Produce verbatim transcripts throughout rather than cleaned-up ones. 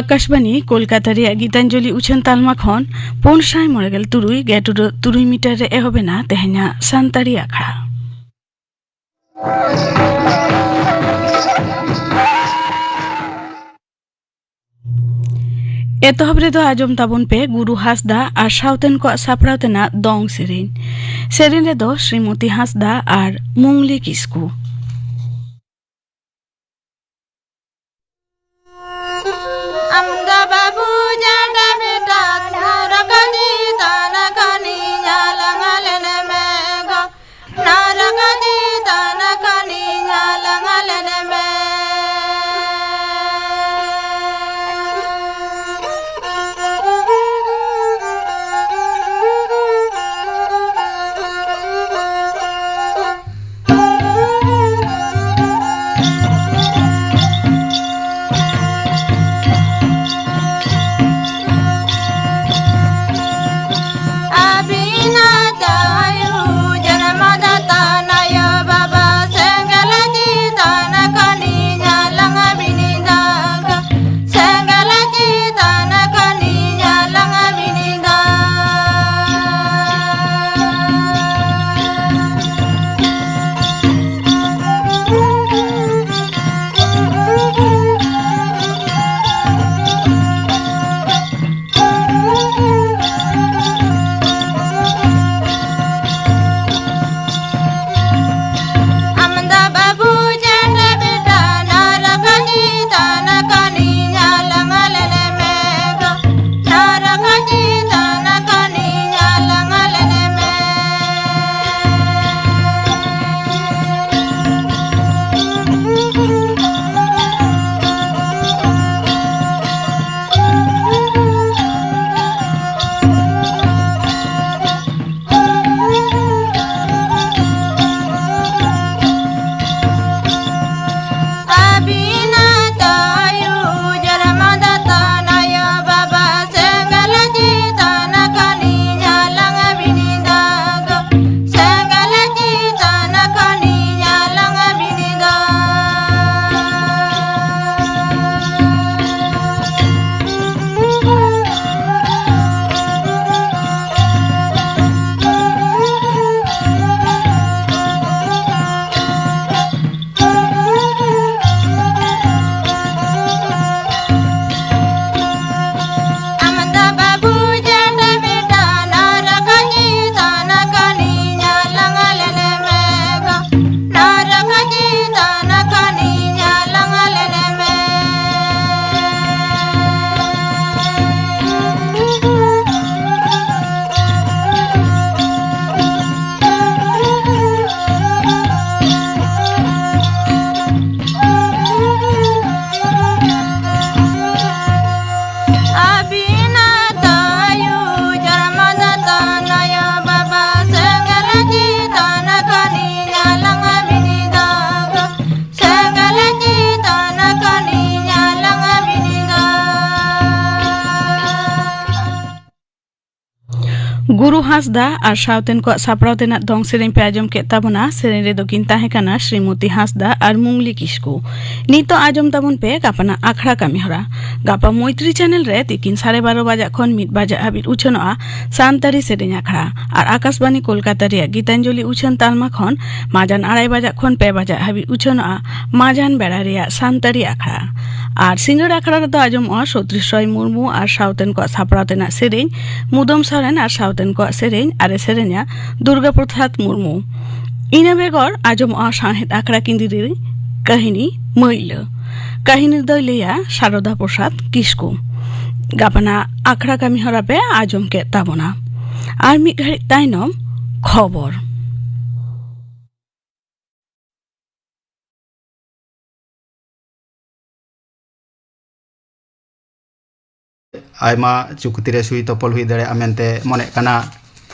ᱟᱠᱟᱥᱵᱟᱱᱤ ᱠᱳᱞᱠᱟᱛᱟ ᱨᱮᱭᱟᱜ ᱜᱤᱛᱟᱧᱡᱚᱞᱤ ᱩᱪᱷᱟᱹᱱ ᱛᱟᱞᱢᱟ ᱠᱷᱚᱱ ᱯᱩᱱ ᱥᱟᱭ ᱢᱚᱬᱮ ᱜᱮᱞ ᱛᱩᱨᱩᱭ ᱜᱮᱴ ᱩᱰᱟᱹᱜ ᱛᱩᱨᱩᱭ ᱢᱤᱴᱟᱨ ᱨᱮ ᱮᱦᱚᱵ ᱮᱱᱟ ᱛᱮᱦᱮᱧᱟᱜ ᱥᱟᱱᱛᱟᱲᱤ ᱟᱠᱷᱲᱟ᱾ ᱮᱛᱚᱦᱚᱵ ᱨᱮᱫᱚ ᱟᱸᱡᱚᱢ ᱛᱟᱵᱚᱱ ᱯᱮ ᱜᱩᱨᱩ ᱦᱟᱸᱥᱫᱟ ᱟᱨ ᱥᱟᱶᱛᱮᱱ ᱠᱚᱣᱟᱜ ᱥᱟᱯᱲᱟᱣ ᱛᱮᱱᱟᱜ ᱫᱚᱝ ᱥᱮᱨᱮᱧ᱾ ᱥᱮᱨᱮᱧ ᱨᱮᱫᱚ ᱥᱨᱤᱢᱚᱛᱤ ᱦᱟᱸᱥᱫᱟ ᱟᱨ ᱢᱩᱝᱞᱤ ᱠᱤᱥᱠᱩ᱾ ᱟᱢᱫᱟ ᱵᱟᱹᱵᱩ ᱡᱟᱰᱟ ᱵᱮᱴᱟ ᱱᱟᱨᱟ ᱠᱟᱹᱡᱤ ᱛᱟᱱᱟ ᱠᱟᱹᱱᱤ ᱧᱟᱞᱟᱝ ᱟᱞᱮᱱ ᱢᱮ ᱜᱚ᱾ ᱱᱟᱨᱟ ᱠᱟᱹᱡᱤ ᱛᱟᱱᱟ ᱠᱟᱹᱱᱤ ᱧᱟᱞᱟᱝ ᱟᱞᱮᱱ ᱢᱮ᱾ ᱯᱩᱨᱩ ᱦᱟᱸᱥᱫᱟ ᱟᱨ ᱥᱟᱶᱛᱮᱱ ᱠᱚᱣᱟᱜ ᱥᱟᱯᱲᱟᱣ ᱛᱮᱱᱟᱜ ᱫᱚᱝ ᱥᱮᱨᱮᱧ ᱯᱮ ᱟᱸᱡᱚᱢ ᱠᱮᱫ ᱛᱟᱵᱚᱱᱟ᱾ ᱥᱮᱨᱮᱧ ᱨᱮᱫᱚ ᱠᱤᱱ ᱛᱟᱦᱮᱸ ᱠᱟᱱᱟ ᱥᱨᱤᱢᱚᱛᱤ ᱦᱟᱸᱥᱫᱟ ᱟᱨ ᱢᱩᱝᱞᱤ ᱠᱤᱥᱠᱩ᱾ ᱱᱤᱛᱚᱜ ᱟᱸᱡᱚᱢ ᱛᱟᱵᱚᱱ ᱯᱮ ᱜᱟᱯᱟᱱᱟᱜ ᱟᱠᱷᱲᱟ ᱠᱟᱹᱢᱤ ᱦᱚᱨᱟ᱾ ᱜᱟᱯᱟ ᱢᱚᱭᱛᱨᱤ ᱪᱮᱱᱮᱞ ᱨᱮ ᱛᱤᱠᱤᱱ ᱥᱟᱲᱮ ᱵᱟᱨᱚ ᱵᱟᱡᱟᱜ ᱠᱷᱚᱱ ᱢᱤᱫ ᱵᱟᱡᱟᱜ ᱦᱟᱹᱵᱤᱡ ᱩᱪᱷᱟᱹᱱᱚᱜᱼᱟ ᱥᱟᱱᱛᱟᱲᱤ ᱥᱮᱨᱮᱧ ᱟᱠᱷᱲᱟ᱾ ᱟᱨ ᱟᱠᱟᱥᱵᱟᱱᱤ ᱠᱳᱞᱠᱟᱛᱟ ᱨᱮᱭᱟᱜ ᱜᱤᱛᱟᱧᱡᱚᱞᱤ ᱩᱪᱷᱟᱹᱱ ᱛᱟᱞᱢᱟ ᱠᱷᱚᱱ ᱢᱟᱡᱟᱱ ᱟᱲᱟᱭ ᱵᱟᱡᱟᱜ ᱠᱷᱚᱱ ᱯᱮ ᱵᱟᱡᱟᱜ ᱦᱟᱹᱵᱤᱡ ᱩᱪᱷᱟᱹᱱᱚᱜᱼᱟ ᱢᱟᱡᱟᱱ ᱵᱮᱲᱟ ᱨᱮᱭᱟᱜ ᱥᱟᱱᱛᱟᱲᱤ ᱟᱠᱷᱲᱟ᱾ ᱟᱨ ᱥᱤᱸᱜᱟᱹᱲ ᱟᱠᱷᱲᱟ ᱨᱮᱫᱚ ᱟᱸᱡᱚᱢᱚᱜᱼᱟ ᱥᱚᱛᱨᱤᱥ ᱨᱚᱭ ᱢᱩᱨᱢᱩ ᱟᱨ ᱥᱟᱶᱛᱮᱱ ᱠᱚᱣᱟᱜ ᱥᱟᱯᱲᱟᱣ ᱛᱮᱱᱟᱜ ᱥᱮᱨᱮᱧ ᱢᱩᱫᱟᱹᱢ ᱥᱚᱨᱮᱱ ᱟᱨ ᱥᱟᱶᱛᱮᱱ ᱠᱚᱣᱟᱜ ᱥᱮᱨᱮᱧ ᱟᱨᱮ ᱥᱮᱨᱮᱧᱟ ᱫᱩᱨᱜᱟ ᱯᱨᱚᱥᱟᱫᱽ ᱢᱩᱨᱢᱩ᱾ ᱤᱱᱟᱹ ᱵᱮᱜᱚᱨ ᱟᱸᱡᱚᱢᱚᱜᱼᱟ ᱥᱟᱶᱦᱮᱫ ᱟᱠᱷᱲᱟ ᱠᱤᱸᱫᱤᱨᱤ ᱠᱟᱹᱦᱱᱤ ᱢᱟᱹᱭᱞᱟᱹ᱾ ᱠᱟᱹᱦᱱᱤ ᱫᱚᱭ ᱞᱟᱹᱭᱟ ᱥᱟᱨᱚᱫᱟ ᱯᱨᱚᱥᱟᱫᱽ ᱠᱤᱥᱠᱩ᱾ ᱜᱟᱯᱟᱱᱟᱜ ᱟᱠᱷᱲᱟ ᱠᱟᱹᱢᱤ ᱦᱚᱨᱟ ᱯᱮ ᱟᱸᱡᱚᱢ ᱠᱮᱫ ᱛᱟᱵᱚᱱᱟ᱾ ᱟᱨ ᱢᱤᱫ ᱜᱷᱟᱹᱲᱤᱡ ᱛᱟᱭᱱᱚᱢ ᱠᱷᱚᱵᱚᱨ᱾ ᱟᱭᱢᱟ ᱪᱩᱠᱛᱤ ᱨᱮ ᱥᱩᱭ ᱛᱚᱯᱚᱞ ᱦᱩᱭ ᱫᱟᱲᱮᱭᱟᱜᱼᱟ ᱢᱮᱱᱛᱮ ᱢᱚᱱᱮᱜ ᱠᱟᱱᱟ᱾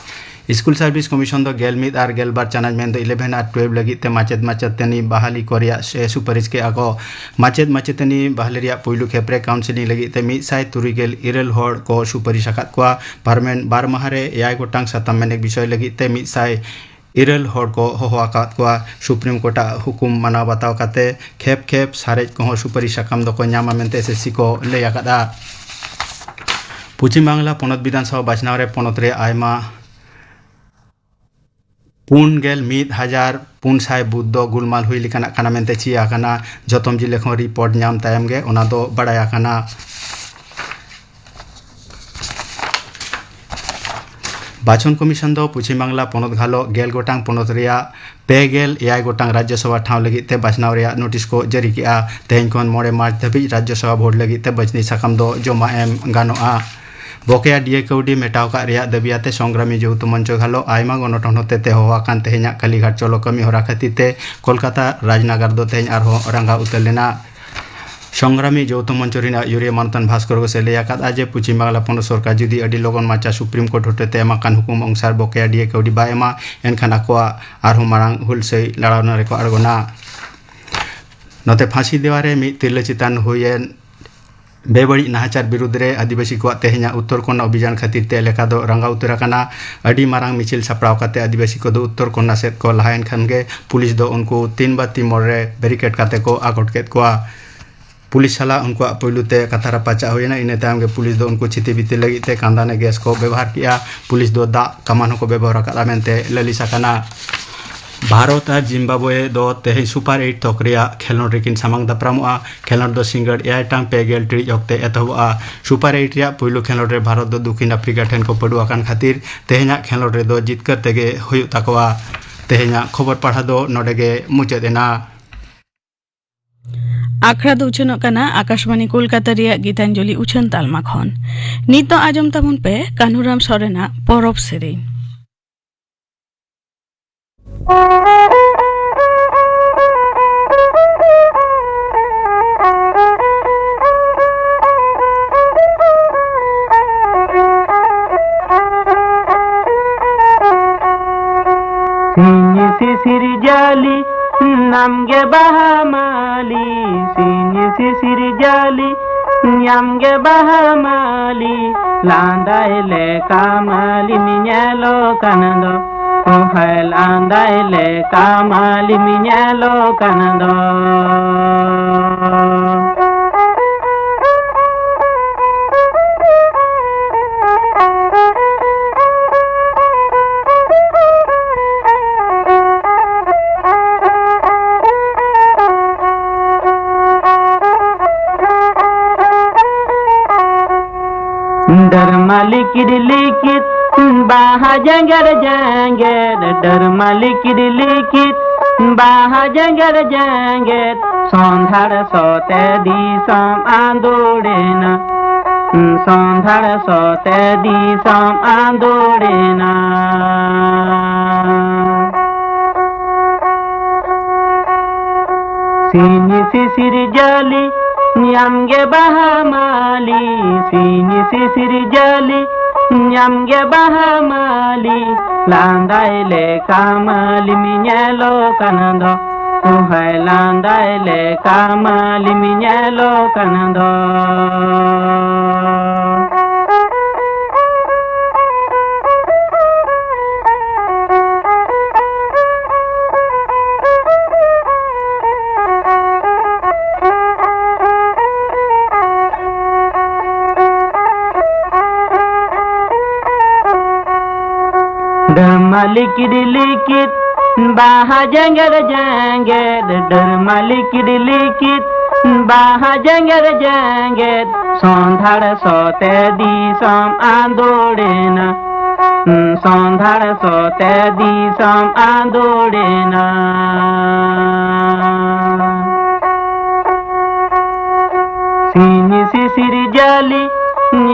ᱥᱠᱩᱞ ᱥᱟᱨᱵᱷᱤᱥ ᱠᱚᱢᱤᱥᱚᱱ ᱫᱚ ᱜᱮᱞ ᱢᱤᱫ ᱟᱨ ᱜᱮᱞ ᱵᱟᱨ ᱪᱟᱱᱟᱪ ᱢᱮᱱᱫᱚ ᱤᱞᱮᱵᱷᱮᱱ ᱟᱨ ᱴᱩᱭᱮᱞᱵᱷ ᱞᱟᱹᱜᱤᱫ ᱛᱮ ᱢᱟᱪᱮᱫ ᱢᱟᱪᱮᱛᱟᱹᱱᱤ ᱵᱟᱦᱟᱞᱤ ᱠᱚ ᱨᱮᱭᱟᱜ ᱥᱮ ᱥᱩᱯᱟᱨᱤᱥ ᱠᱮᱫᱼᱟ ᱠᱚ᱾ ᱢᱟᱪᱮᱫ ᱢᱟᱪᱮᱛᱟᱹᱱᱤ ᱵᱟᱦᱟᱞᱤ ᱨᱮᱭᱟᱜ ᱯᱩᱭᱞᱩ ᱠᱷᱮᱯ ᱨᱮ ᱠᱟᱣᱩᱱᱥᱮᱞᱤᱝ ᱞᱟᱹᱜᱤᱫ ᱛᱮ ᱢᱤᱫ ᱥᱟᱭ ᱛᱩᱨᱩᱭ ᱜᱮᱞ ᱤᱨᱟᱹᱞ ᱦᱚᱲ ᱠᱚ ᱥᱩᱯᱟᱨᱤᱥ ᱟᱠᱟᱫ ᱠᱚᱣᱟ᱾ ᱯᱟᱨᱢᱟᱱᱮᱱᱴ ᱵᱟᱨ ᱢᱟᱦᱟ ᱨᱮ ᱮᱭᱟᱭ ᱜᱚᱴᱟᱝ ᱥᱟᱛᱟᱢ ᱢᱮᱱᱮᱠ ᱵᱤᱥᱚᱭ ᱞᱟᱹᱜᱤᱫ ᱛᱮ ᱢᱤᱫ ᱥᱟᱭ ᱤᱨᱟᱹᱞ ᱦᱚᱲ ᱠᱚ ᱦᱚᱦᱚ ᱟᱠᱟᱫ ᱠᱚᱣᱟ᱾ ᱥᱩᱯᱨᱤᱢ ᱠᱳᱨᱴᱟᱜ ᱦᱩᱠᱩᱢ ᱢᱟᱱᱟᱣ ᱵᱟᱛᱟᱣ ᱠᱟᱛᱮ ᱠᱷᱮᱯ ᱠᱷᱮᱯ ᱥᱟᱨᱮᱡ ᱠᱚᱦᱚᱸ ᱥᱩᱯᱟᱨᱤᱥ ᱥᱟᱠᱟᱢ ᱫᱚᱠᱚ ᱧᱟᱢᱟ ᱢᱮᱱᱛᱮ ᱮᱥᱮᱥᱥᱤ ᱠᱚ ᱞᱟᱹᱭ ᱟᱠᱟᱫᱼᱟ᱾ ᱯᱚᱪᱷᱤᱢ ᱵᱟᱝᱞᱟ ᱯᱚᱱᱚᱛ ᱵᱤᱫᱷᱟᱱᱥᱚᱵᱷᱟ ᱵᱟᱪᱷᱱᱟᱣ ᱨᱮ ᱯᱚᱱᱚᱛ ᱨᱮ ᱟᱭᱢᱟ ᱯᱩᱱ ᱜᱮᱞ ᱢᱤᱫ ᱦᱟᱡᱟᱨ ᱯᱩᱱ ᱥᱟᱭ ᱵᱩᱛᱷ ᱫᱚ ᱜᱩᱞᱢᱟᱞ ᱦᱩᱭ ᱞᱮᱠᱟᱱᱟᱜ ᱠᱟᱱᱟ ᱢᱮᱱᱛᱮ ᱪᱤᱭᱟ ᱟᱠᱟᱱᱟ᱾ ᱡᱚᱛᱚᱢ ᱡᱤᱞᱟᱹ ᱠᱷᱚᱱ ᱨᱤᱯᱳᱨᱴ ᱧᱟᱢ ᱛᱟᱭᱚᱢ ᱜᱮ ᱚᱱᱟ ᱫᱚ ᱵᱟᱲᱟᱭ ᱟᱠᱟᱱᱟ᱾ ᱵᱟᱪᱷᱚᱱ ᱠᱚᱢᱤᱥᱚᱱ ᱫᱚ ᱯᱚᱪᱷᱤᱢ ᱵᱟᱝᱞᱟ ᱯᱚᱱᱚᱛ ᱜᱷᱟᱞᱚ ᱜᱮᱞ ᱜᱚᱴᱟᱝ ᱯᱚᱱᱚᱛ ᱨᱮᱭᱟᱜ ᱯᱮ ᱜᱮᱞ ᱮᱭᱟᱭ ᱜᱚᱴᱟᱝ ᱨᱟᱡᱽᱡᱚᱥᱚᱵᱷᱟ ᱴᱷᱟᱶ ᱞᱟᱹᱜᱤᱫ ᱛᱮ ᱵᱟᱪᱷᱱᱟᱣ ᱨᱮᱭᱟᱜ ᱱᱳᱴᱤᱥ ᱠᱚ ᱡᱟᱹᱨᱤ ᱠᱮᱫᱼᱟ᱾ ᱛᱮᱦᱮᱧ ᱠᱷᱚᱱ ᱢᱚᱬᱮ ᱢᱟᱨᱪ ᱫᱷᱟᱹᱵᱤᱡ ᱨᱟᱡᱽᱡᱚᱥᱚᱵᱷᱟ ᱵᱷᱳᱴ ᱞᱟᱹᱜᱤᱫ ᱛᱮ ᱵᱟᱹᱪᱷᱱᱤ ᱥᱟᱠᱟᱢ ᱫᱚ ᱡᱚᱢᱟ ᱮᱢ ᱜᱟᱱᱚᱜᱼᱟ᱾ ᱵᱚᱠᱮᱭᱟ ᱰᱤ ᱮ ᱠᱟᱹᱣᱰᱤ ᱢᱮᱴᱟᱣ ᱠᱟᱜ ᱨᱮᱭᱟᱜ ᱫᱟᱹᱵᱤ ᱟᱛᱮ ᱥᱚᱝᱜᱨᱟᱢᱤ ᱡᱳᱣᱛᱷᱚ ᱢᱚᱧᱪᱚ ᱜᱷᱟᱞᱚ ᱟᱭᱢᱟ ᱜᱚᱱᱚᱴᱚᱱ ᱦᱚᱛᱮᱛᱮ ᱦᱚᱦᱚ ᱟᱠᱟᱱ ᱛᱮᱦᱮᱧᱟᱜ ᱠᱟᱞᱤᱜᱷᱟᱴ ᱪᱚᱞᱚ ᱠᱟᱹᱢᱤ ᱦᱚᱨᱟ ᱠᱷᱟᱹᱛᱤᱨ ᱛᱮ ᱠᱳᱞᱠᱟᱛᱟ ᱨᱟᱡᱽᱱᱟᱜᱟᱨ ᱫᱚ ᱛᱮᱦᱮᱧ ᱟᱨᱦᱚᱸ ᱨᱟᱸᱜᱟᱣ ᱩᱛᱟᱹᱨ ᱞᱮᱱᱟ᱾ ᱥᱚᱝᱜᱨᱟᱢᱤ ᱡᱳᱣᱛᱷᱚ ᱢᱚᱧᱪᱚ ᱨᱮᱱ ᱟᱹᱭᱩᱨᱤᱭᱟᱹ ᱢᱟᱱᱚᱛᱟᱱ ᱵᱷᱟᱥᱠᱚᱨ ᱜᱷᱳᱥᱮ ᱞᱟᱹᱭ ᱟᱠᱟᱫᱼᱟ ᱡᱮ ᱯᱚᱪᱷᱤᱢ ᱵᱟᱝᱞᱟ ᱯᱚᱱᱚᱛ ᱥᱚᱨᱠᱟᱨ ᱡᱩᱫᱤ ᱟᱹᱰᱤ ᱞᱚᱜᱚᱱ ᱢᱟᱪᱷᱟ ᱥᱩᱯᱨᱤᱢ ᱠᱳᱨᱴ ᱦᱚᱛᱮᱛᱮ ᱮᱢ ᱟᱠᱟᱱ ᱦᱩᱠᱩᱢ ᱚᱱᱩᱥᱟᱨ ᱵᱚᱠᱮᱭᱟ ᱰᱤ ᱮ ᱠᱟᱹᱣᱰᱤ ᱵᱟᱭ ᱮᱢᱟ, ᱮᱱᱠᱷᱟᱱ ᱟᱠᱚᱣᱟᱜ ᱟᱨᱦᱚᱸ ᱢᱟᱨᱟᱝ ᱦᱩᱞᱥᱟᱹᱭ ᱞᱟᱲᱟᱣᱱᱟ ᱨᱮᱠᱚ ᱟᱬᱜᱚᱱᱟ᱾ ᱱᱚᱛᱮ ᱯᱷᱟᱸᱥᱤ ᱫᱮᱣᱟ ᱨᱮ ᱢᱤᱫ ᱛᱤᱨᱞᱟᱹ ᱪᱮᱛᱟᱱ ᱦᱩᱭᱮᱱ ᱵᱮᱵᱟᱹᱲᱤᱡ ᱱᱟᱦᱟᱪᱟᱨ ᱵᱤᱨᱩᱫᱽ ᱨᱮ ᱟᱹᱫᱤᱵᱟᱹᱥᱤ ᱠᱚᱣᱟᱜ ᱛᱮᱦᱮᱧᱟᱜ ᱩᱛᱛᱚᱨ ᱠᱚᱱᱱᱟ ᱚᱵᱷᱤᱡᱟᱱ ᱠᱷᱟᱹᱛᱤᱨ ᱛᱮ ᱮᱞᱟᱠᱟ ᱫᱚ ᱨᱟᱸᱜᱟᱣ ᱩᱛᱟᱹᱨ ᱟᱠᱟᱱᱟ᱾ ᱟᱹᱰᱤ ᱢᱟᱨᱟᱝ ᱢᱤᱪᱷᱤᱞ ᱥᱟᱯᱲᱟᱣ ᱠᱟᱛᱮ ᱟᱹᱫᱤᱵᱟᱹᱥᱤ ᱠᱚᱫᱚ ᱩᱛᱛᱚᱨ ᱠᱚᱱᱱᱟ ᱥᱮᱫ ᱠᱚ ᱞᱟᱦᱟᱭᱮᱱ ᱠᱷᱟᱱ ᱜᱮ ᱯᱩᱞᱤᱥ ᱫᱚ ᱩᱱᱠᱩ ᱛᱤᱱ ᱵᱟ ᱛᱤᱱ ᱢᱳᱲ ᱨᱮ ᱵᱮᱨᱤᱠᱮᱰ ᱠᱟᱛᱮ ᱠᱚ ᱟᱠᱚᱴ ᱠᱮᱫ ᱠᱚᱣᱟ᱾ ᱯᱩᱞᱤᱥ ᱥᱟᱞᱟᱜ ᱩᱱᱠᱩᱣᱟᱜ ᱯᱩᱭᱞᱩ ᱛᱮ ᱠᱟᱛᱷᱟ ᱨᱟᱯᱟᱪᱟᱜ ᱦᱩᱭᱮᱱᱟ᱾ ᱤᱱᱟᱹ ᱛᱟᱭᱚᱢ ᱜᱮ ᱯᱩᱞᱤᱥ ᱫᱚ ᱩᱱᱠᱩ ᱪᱷᱤᱛᱤ ᱵᱤᱛᱤ ᱞᱟᱹᱜᱤᱫ ᱛᱮ ᱠᱟᱸᱫᱟᱱᱮ ᱜᱮᱥ ᱠᱚ ᱵᱮᱵᱚᱦᱟᱨ ᱠᱮᱜᱼᱟ᱾ ᱯᱩᱞᱤᱥ ᱫᱚ ᱫᱟᱜ ᱠᱟᱢᱟᱱ ᱦᱚᱸᱠᱚ ᱵᱮᱵᱚᱦᱟᱨ ᱟᱠᱟᱫᱼᱟ ᱢᱮᱱᱛᱮ ᱞᱟᱹᱞᱤᱥ ᱟᱠᱟᱱᱟ᱾ ᱵᱷᱟᱨᱚᱛ ᱟᱨ ᱡᱤᱢᱵᱟᱵᱣᱮ ᱫᱚ ᱛᱮᱦᱮᱧ ᱥᱩᱯᱟᱨ ᱮᱭᱤᱴ ᱛᱷᱚᱠ ᱨᱮᱭᱟᱜ ᱠᱷᱮᱞᱳᱰ ᱨᱮᱠᱤᱱ ᱥᱟᱢᱟᱝ ᱫᱟᱯᱨᱟᱢᱚᱜᱼᱟ᱾ ᱠᱷᱮᱞᱳᱰ ᱫᱚ ᱥᱤᱸᱜᱟᱹᱲ ᱮᱭᱟᱭ ᱴᱟᱲᱟᱝ ᱯᱮ ᱜᱮᱞ ᱴᱤᱲᱤᱡ ᱚᱠᱛᱮ ᱮᱛᱚᱦᱚᱵᱚᱜᱼᱟ᱾ ᱥᱩᱯᱟᱨ ᱮᱭᱤᱴ ᱨᱮᱭᱟᱜ ᱯᱩᱭᱞᱩ ᱠᱷᱮᱞᱳᱰ ᱨᱮ ᱵᱷᱟᱨᱚᱛ ᱫᱚ ᱫᱚᱠᱠᱷᱤᱱ ᱟᱯᱷᱨᱤᱠᱟ ᱴᱷᱮᱱ ᱠᱚ ᱯᱟᱹᱰᱩ ᱟᱠᱟᱱ ᱠᱷᱟᱹᱛᱤᱨ ᱛᱮᱦᱮᱧᱟᱜ ᱠᱷᱮᱞᱳᱰ ᱨᱮᱫᱚ ᱡᱤᱛᱠᱟᱹᱨ ᱛᱮᱜᱮ ᱦᱩᱭᱩᱜ ᱛᱟᱠᱚᱣᱟ᱾ ᱛᱮᱦᱮᱧᱟᱜ ᱠᱷᱚᱵᱚᱨ ᱯᱟᱲᱦᱟᱣ ᱫᱚ ᱱᱚᱰᱮ ᱜᱮ ᱢᱩᱪᱟᱹᱫ ᱮᱱᱟ᱾ ᱟᱠᱷᱲᱟ ᱫᱚ ᱩᱪᱷᱟᱹᱱᱚᱜ ᱠᱟᱱᱟ ᱟᱠᱟᱥᱵᱟᱱᱤ ᱠᱳᱞᱠᱟᱛᱟ ᱨᱮᱭᱟᱜ ᱜᱤᱛᱟᱧᱡᱚᱞᱤ ᱩᱪᱷᱟᱹᱱ ᱛᱟᱞᱢᱟ ᱠᱷᱚᱱ᱾ ᱱᱤᱛᱚᱜ ᱟᱸᱡᱚᱢ ᱛᱟᱵᱚᱱ ᱯᱮ ᱠᱟᱹᱱᱦᱩᱨᱟᱢ ᱥᱚᱨᱮᱱᱟᱜ ᱯᱚᱨᱚᱵᱽ ᱥᱮᱨᱮᱧ᱾ ᱥᱤᱧ ᱥᱤᱥᱤᱨ ᱡᱟᱹᱞᱤ ᱧᱟᱢ ᱜᱮ ᱵᱟᱦᱟ ᱢᱟᱹᱞᱤ, ᱥᱤᱧ ᱥᱤᱥᱤᱨ ᱡᱟᱹᱞᱤ ᱧᱟᱢ ᱜᱮ ᱵᱟᱦᱟ ᱢᱟᱹᱞᱤ, ᱞᱟᱸᱫᱟᱭ ᱞᱮᱠᱟ ᱢᱟᱹᱞᱤᱢ ᱧᱮᱞᱚᱜ ᱠᱟᱱ ᱫᱚ, ᱚ ᱦᱟᱭ ᱞᱟᱸᱫᱟᱭ ᱞᱮᱠᱟ ᱢᱟᱹᱞᱤᱢ ᱧᱮᱞᱚᱜ ᱠᱟᱱ ᱫᱚ᱾ ᱰᱟᱹᱨᱢᱟ ᱞᱤᱠᱤᱫ ᱞᱤᱠᱤᱫ ᱵᱟᱦᱟ ᱡᱮᱸᱜᱮᱫ ᱡᱮᱸᱜᱮᱫ, ᱰᱟᱹᱨᱢᱟ ᱞᱤᱠᱤᱫ ᱞᱤᱠᱤᱫ ᱵᱟᱦᱟ ᱡᱮᱸᱜᱮᱫ ᱡᱮᱸᱜᱮᱫ, ᱥᱚᱸᱫᱷᱟᱲ ᱥᱚᱛᱮ ᱫᱤᱥᱚᱢ ᱟᱸᱫᱳᱲᱮᱱᱟ, ᱥᱚᱸᱫᱷᱟᱲ ᱥᱚᱛᱮ ᱫᱤᱥᱚᱢ ᱟᱸᱫᱳᱲᱮᱱᱟ᱾ ᱥᱤᱧ ᱥᱤᱥᱤᱨ ᱡᱟᱹᱞᱤ ᱧᱟᱢ ᱜᱮ ᱵᱟᱦᱟ ᱢᱟᱹᱞᱤ, ᱥᱤᱧ ᱥᱤᱥᱤᱨ ᱡᱟᱹᱞᱤ ᱧᱟᱢ ᱜᱮ ᱵᱟᱦᱟ ᱢᱟᱹᱞᱤ, ᱞᱟᱸᱫᱟᱭ ᱞᱮᱠᱟ ᱢᱟᱹᱞᱤᱢ ᱧᱮᱞᱚᱜ ᱠᱟᱱ ᱫᱚ, ᱛᱩᱦᱟᱭ ᱞᱟᱸᱫᱟᱭ ᱞᱮᱠᱟ ᱢᱟᱹᱞᱤᱢ ᱧᱮᱞᱚᱜ ᱠᱟᱱ ᱫᱚ᱾ ᱰᱟᱹᱨᱢᱟ ᱞᱤᱠᱤᱰ ᱞᱤᱠᱤᱫ ᱵᱟᱦᱟ ᱡᱮᱸᱜᱮᱫ ᱡᱮᱸᱜᱮᱫ, ᱰᱟᱹᱨᱢᱟ ᱞᱤᱠᱤᱰ ᱞᱤᱠᱤᱫ ᱵᱟᱦᱟ ᱡᱮᱸᱜᱮᱫ ᱡᱮᱸᱜᱮᱫ, ᱥᱚᱸᱫᱷᱟᱲ ᱥᱚᱛᱮ ᱫᱤᱥᱚᱢ ᱟᱸᱫᱳᱲᱮᱱᱟ, ᱥᱚᱸᱫᱷᱟᱲ ᱥᱚᱛᱮ ᱫᱤᱥᱚᱢ ᱟᱸᱫᱳᱲᱮᱱᱟ᱾ ᱥᱤᱧ ᱥᱤᱥᱤᱨ ᱡᱟᱹᱞᱤ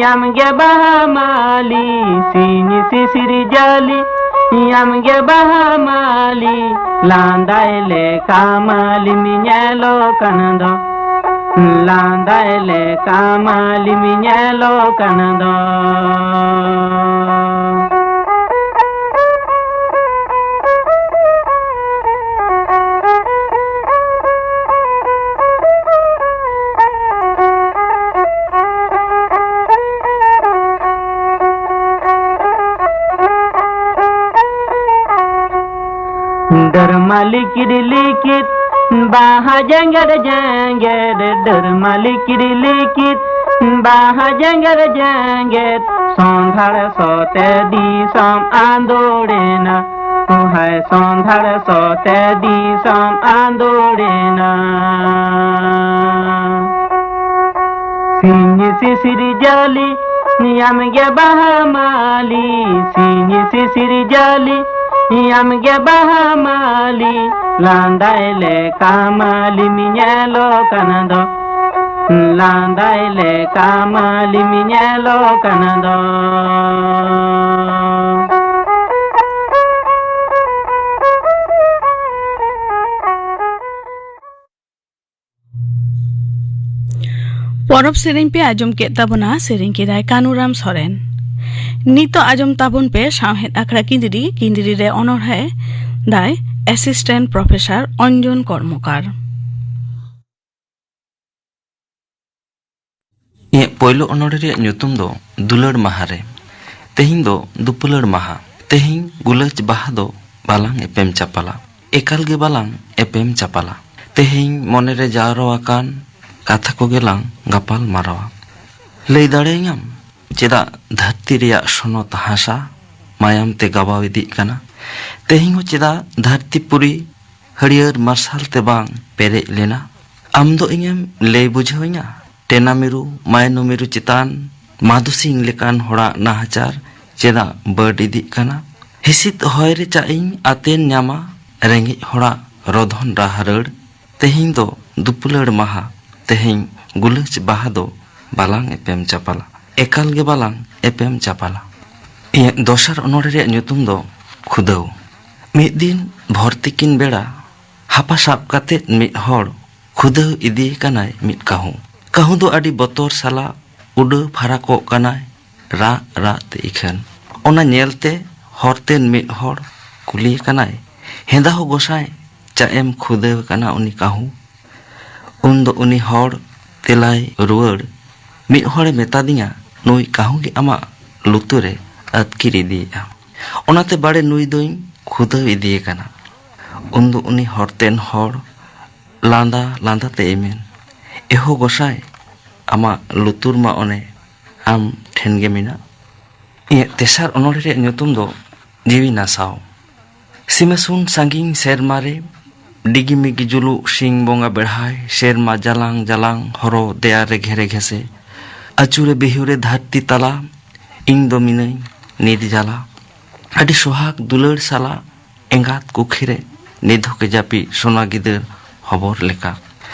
ᱭᱟᱢ ᱜᱮ ᱵᱟᱦᱟ ᱢᱟᱹᱞᱤ, ᱥᱤᱧ ᱥᱤᱥᱤᱨ ᱡᱟᱹᱞᱤ ᱭᱟᱢ ᱜᱮ ᱵᱟᱦᱟ ᱢᱟᱹᱞᱤ, ᱞᱟᱸᱫᱟᱭ ᱞᱮᱠᱟ ᱢᱟᱹᱞᱤᱢ ᱧᱮᱞᱚᱜ ᱠᱟᱱ ᱫᱚ, ᱞᱟᱸᱫᱟᱭ ᱞᱮᱠᱟ ᱢᱟᱹᱞᱤᱢ ᱧᱮᱞᱚᱜ ᱠᱟᱱ ᱫᱚ᱾ ᱰᱟᱹᱨᱢᱟ ᱞᱤᱠᱤᱰ ᱞᱤᱠᱤᱫ ᱵᱟᱦᱟ ᱡᱮᱸᱜᱮᱫ ᱡᱮᱸᱜᱮᱫ, ᱰᱟᱹᱨᱢᱟ ᱞᱤᱠᱤᱰ ᱞᱤᱠᱤᱫ ᱵᱟᱦᱟ ᱡᱮᱸᱜᱮᱫ ᱡᱮᱸᱜᱮᱫ, ᱥᱚᱸᱫᱷᱟᱲ ᱥᱚᱛᱮ ᱫᱤᱥᱚᱢ ᱟᱸᱫᱳᱲᱮᱱᱟ᱾ ᱛᱩᱦᱟᱭ ᱥᱚᱸᱫᱷᱟᱲ ᱥᱚᱛᱮ ᱫᱤᱥᱚᱢ ᱟᱸᱫᱳᱲᱮᱱᱟ᱾ ᱥᱤᱧ ᱥᱤᱥᱤᱨ ᱡᱟᱹᱞᱤ ᱭᱟᱢ ᱜᱮ ᱵᱟᱦᱟ ᱢᱟᱹᱞᱤ, ᱥᱤᱧ ᱥᱤᱥᱤᱨ ᱡᱟᱹᱞᱤ ᱭᱟᱢ ᱜᱮ ᱵᱟᱦᱟ ᱢᱟᱹᱞᱤ, ᱞᱟᱸᱫᱟᱭ ᱞᱮᱠᱟ ᱢᱟᱹᱞᱤᱢ ᱧᱮᱞᱚᱜ ᱠᱟᱱ ᱫᱚ, ᱞᱟᱸᱫᱟᱭ ᱞᱮᱠᱟ ᱢᱟᱹᱞᱤᱢ ᱧᱮᱞᱚᱜ ᱠᱟᱱ ᱫᱚ᱾ ᱯᱚᱨᱚᱵᱽ ᱥᱮᱨᱮᱧ ᱯᱮ ᱟᱸᱡᱚᱢ ᱠᱮᱫ ᱛᱟᱵᱚᱱᱟ, ᱥᱮᱨᱮᱧ ᱠᱮᱫᱟᱭ ᱠᱟᱱᱩᱨᱟᱢ ᱥᱚᱨᱮᱱ᱾ ᱱᱤᱛᱚᱜ ᱟᱸᱡᱚᱢ ᱛᱟᱵᱚᱱ ᱯᱮ ᱥᱟᱶᱦᱮᱫ ᱟᱠᱷᱲᱟ ᱠᱤᱸᱫᱽᱨᱤ, ᱠᱤᱸᱫᱽᱨᱤ ᱨᱮ ᱚᱱᱚᱬᱦᱮ ᱫᱟᱭ ᱮᱥᱤᱥᱴᱮᱱᱴ ᱯᱨᱚᱯᱷᱮᱥᱚᱨ ᱚᱧᱡᱚᱱ ᱠᱚᱨᱢᱚᱠᱟᱨ᱾ ᱤᱧᱟᱹᱜ ᱯᱳᱭᱞᱳ ᱚᱱᱚᱬᱦᱮ ᱨᱮᱭᱟᱜ ᱧᱩᱛᱩᱢ ᱫᱚ ᱫᱩᱞᱟᱹᱲ ᱢᱟᱦᱟ ᱨᱮ᱾ ᱛᱮᱦᱮᱧ ᱫᱚ ᱫᱩᱯᱩᱞᱟᱹᱲ ᱢᱟᱦᱟ᱾ ᱛᱮᱦᱮᱧ ᱜᱩᱞᱟᱹᱪ ᱵᱟᱦᱟ ᱫᱚ ᱵᱟᱞᱟᱝ ᱮᱯᱮᱢ ᱪᱟᱯᱟᱞᱟ᱾ ᱮᱠᱟᱞ ᱜᱮ ᱵᱟᱞᱟᱝ ᱮᱯᱮᱢ ᱪᱟᱯᱟᱞᱟ᱾ ᱛᱮᱦᱮᱧ ᱢᱚᱱᱮ ᱨᱮ ᱡᱟᱣᱨᱟ ᱟᱠᱟᱱ ᱠᱟᱛᱷᱟ ᱠᱚᱜᱮ ᱞᱟᱝ ᱜᱟᱯᱟᱞ ᱢᱟᱨᱟᱣᱟ᱾ ᱞᱟᱹᱭ ᱫᱟᱲᱮᱭᱟᱹᱧᱟᱢ, ᱪᱮᱫᱟᱜ ᱫᱷᱟᱹᱨᱛᱤ ᱨᱮᱭᱟᱜ ᱥᱚᱱᱚᱛ ᱦᱟᱥᱟ ᱢᱟᱭᱟᱢ ᱛᱮ ᱜᱟᱵᱟᱣ ᱤᱫᱤᱜ ᱠᱟᱱᱟ? ᱛᱮᱦᱮᱧ ᱦᱚᱸ ᱪᱮᱫᱟᱜ ᱫᱷᱟᱹᱨᱛᱤ ᱯᱩᱨᱤ ᱦᱟᱹᱨᱭᱟᱹᱲ ᱢᱟᱨᱥᱟᱞ ᱛᱮ ᱵᱟᱝ ᱯᱮᱨᱮᱡ ᱞᱮᱱᱟ? ᱟᱢ ᱫᱚ ᱤᱧᱮᱢ ᱞᱟᱹᱭ ᱵᱩᱡᱷᱟᱹᱣᱟᱹᱧᱟ, ᱴᱮᱱᱟ ᱢᱤᱨᱩ, ᱢᱟᱭᱱᱚ ᱢᱤᱨᱩ ᱪᱮᱛᱟᱱ ᱢᱟᱫᱷᱩ ᱥᱤᱝ ᱞᱮᱠᱟᱱ ᱦᱚᱲᱟᱜ ᱱᱟᱦᱟᱪᱟᱨ ᱪᱮᱫᱟᱜ ᱵᱟᱹᱰ ᱤᱫᱤᱜ ᱠᱟᱱᱟ? ᱦᱤᱥᱤᱫ ᱦᱚᱭ ᱨᱮ ᱪᱟᱜ ᱤᱧ ᱟᱛᱮᱱ ᱧᱟᱢᱟ, ᱨᱮᱸᱜᱮᱡ ᱦᱚᱲᱟᱜ ᱨᱚᱫᱷᱚᱱ ᱨᱟᱦᱟᱨᱟᱹᱲ᱾ ᱛᱮᱦᱮᱧ ᱫᱚ ᱫᱩᱯᱩᱞᱟᱹᱲ ᱢᱟᱦᱟ, ᱛᱮᱦᱮᱧ ᱜᱩᱞᱟᱹᱪ ᱵᱟᱦᱟ ᱫᱚ ᱵᱟᱞᱟᱝ ᱮᱯᱮᱢ ᱪᱟᱯᱟᱞᱟ᱾ ᱮᱠᱟᱞ ᱜᱮ ᱵᱟᱞᱟᱝ ᱮᱯᱮᱢ ᱪᱟᱯᱟᱞᱟ᱾ ᱤᱧᱟᱹᱜ ᱫᱚᱥᱟᱨ ᱚᱱᱚᱬᱦᱮ ᱨᱮᱭᱟᱜ ᱧᱩᱛᱩᱢ ᱫᱚ ᱠᱷᱩᱫᱟᱹᱣ᱾ ᱢᱤᱫ ᱫᱤᱱ ᱵᱷᱚᱨ ᱛᱤᱠᱤᱱ ᱵᱮᱲᱟ ᱦᱟᱯᱟ ᱥᱟᱵ ᱠᱟᱛᱮᱫ ᱢᱤᱫ ᱦᱚᱲ ᱠᱷᱩᱫᱟᱹᱣ ᱤᱫᱤᱭᱮ ᱠᱟᱱᱟᱭ ᱢᱤᱫ ᱠᱟᱹᱦᱩ᱾ ᱠᱟᱹᱦᱩ ᱫᱚ ᱟᱹᱰᱤ ᱵᱚᱛᱚᱨ ᱥᱟᱞᱟᱜ ᱩᱰᱟᱹᱣ ᱯᱷᱟᱨᱟᱠᱚᱜ ᱠᱟᱱᱟᱭ ᱨᱟᱜ ᱨᱟᱜ ᱛᱮ ᱤᱠᱷᱟᱹᱱ᱾ ᱚᱱᱟ ᱧᱮᱞᱛᱮ ᱦᱚᱨᱛᱮᱱ ᱢᱤᱫ ᱦᱚᱲ ᱠᱩᱞᱤᱭᱮ ᱠᱟᱱᱟᱭ, "ᱦᱮᱸᱫᱟ ᱦᱳ ᱜᱚᱸᱥᱟᱭ, ᱪᱟ ᱮᱢ ᱠᱷᱩᱫᱟᱹᱣ ᱠᱟᱱᱟ ᱩᱱᱤ ᱠᱟᱹᱦᱩ?" ᱩᱱ ᱫᱚ ᱩᱱᱤ ᱦᱚᱲ ᱛᱮᱞᱟᱭ ᱨᱩᱣᱟᱹᱲ, "ᱢᱤᱫ ᱦᱚᱲᱮ ᱢᱮᱛᱟᱫᱤᱧᱟ, ᱱᱩᱭ ᱠᱟᱹᱦᱩ ᱜᱮ ᱟᱢᱟᱜ ᱞᱩᱛᱩᱨᱮ ᱟᱹᱛᱠᱤᱨ ᱤᱫᱤᱭᱮᱫᱼᱟ, ᱚᱱᱟᱛᱮ ᱵᱟᱲᱮ ᱱᱩᱭ ᱫᱚᱧ ᱠᱷᱩᱫᱟᱹᱣ ᱤᱫᱤᱭᱮ ᱠᱟᱱᱟ᱾" ᱩᱱ ᱫᱚ ᱩᱱᱤ ᱦᱚᱨᱛᱮᱱ ᱦᱚᱲ ᱞᱟᱸᱫᱟ ᱞᱟᱸᱫᱟ ᱛᱮᱭ ᱢᱮᱱ, "ᱮᱦᱳ ᱜᱚᱸᱥᱟᱭ, ᱟᱢᱟᱜ ᱞᱩᱛᱩᱨ ᱢᱟ ᱚᱱᱮ ᱟᱢ ᱴᱷᱮᱱ ᱜᱮ ᱢᱮᱱᱟᱜ᱾" ᱤᱧᱟᱹᱜ ᱛᱮᱥᱟᱨ ᱚᱱᱚᱬᱦᱮ ᱨᱮᱭᱟᱜ ᱧᱩᱛᱩᱢ ᱫᱚ ᱡᱤᱣᱤ ᱱᱟᱥᱟᱣ᱾ ᱥᱤᱢᱟᱹᱥᱩᱱ ᱥᱟᱺᱜᱤᱧ ᱥᱮᱨᱢᱟ ᱨᱮ ᱰᱤᱜᱤ ᱢᱤᱜᱤ ᱡᱩᱞᱩᱜ ᱥᱤᱧ ᱵᱚᱸᱜᱟ ᱵᱮᱲᱦᱟᱭ, ᱥᱮᱨᱢᱟ ᱡᱟᱞᱟᱝ ᱡᱟᱞᱟᱝ ᱦᱚᱨᱚ ᱫᱮᱭᱟ ᱨᱮ ᱜᱷᱮᱨᱮ ᱜᱷᱮᱥᱮ, ᱟᱹᱪᱩᱨᱮ ᱵᱤᱦᱩᱨᱮ ᱫᱷᱟᱹᱨᱛᱤ ᱛᱟᱞᱟ, ᱤᱧ ᱫᱚ ᱢᱤᱱᱟᱹᱧ ᱱᱤᱨ ᱡᱟᱞᱟ᱾ ᱟᱹᱰᱤ ᱥᱚᱦᱟᱜᱽ ᱫᱩᱞᱟᱹᱲ ᱥᱟᱞᱟᱜ ᱮᱸᱜᱟᱛ ᱠᱩᱠᱷᱤ ᱨᱮ ᱱᱤᱫᱷᱩᱠᱮ ᱡᱟᱹᱯᱤᱫ ᱥᱚᱱᱟ ᱜᱤᱫᱟᱹᱨ ᱦᱚᱵᱚᱨ ᱞᱮᱠᱟ᱾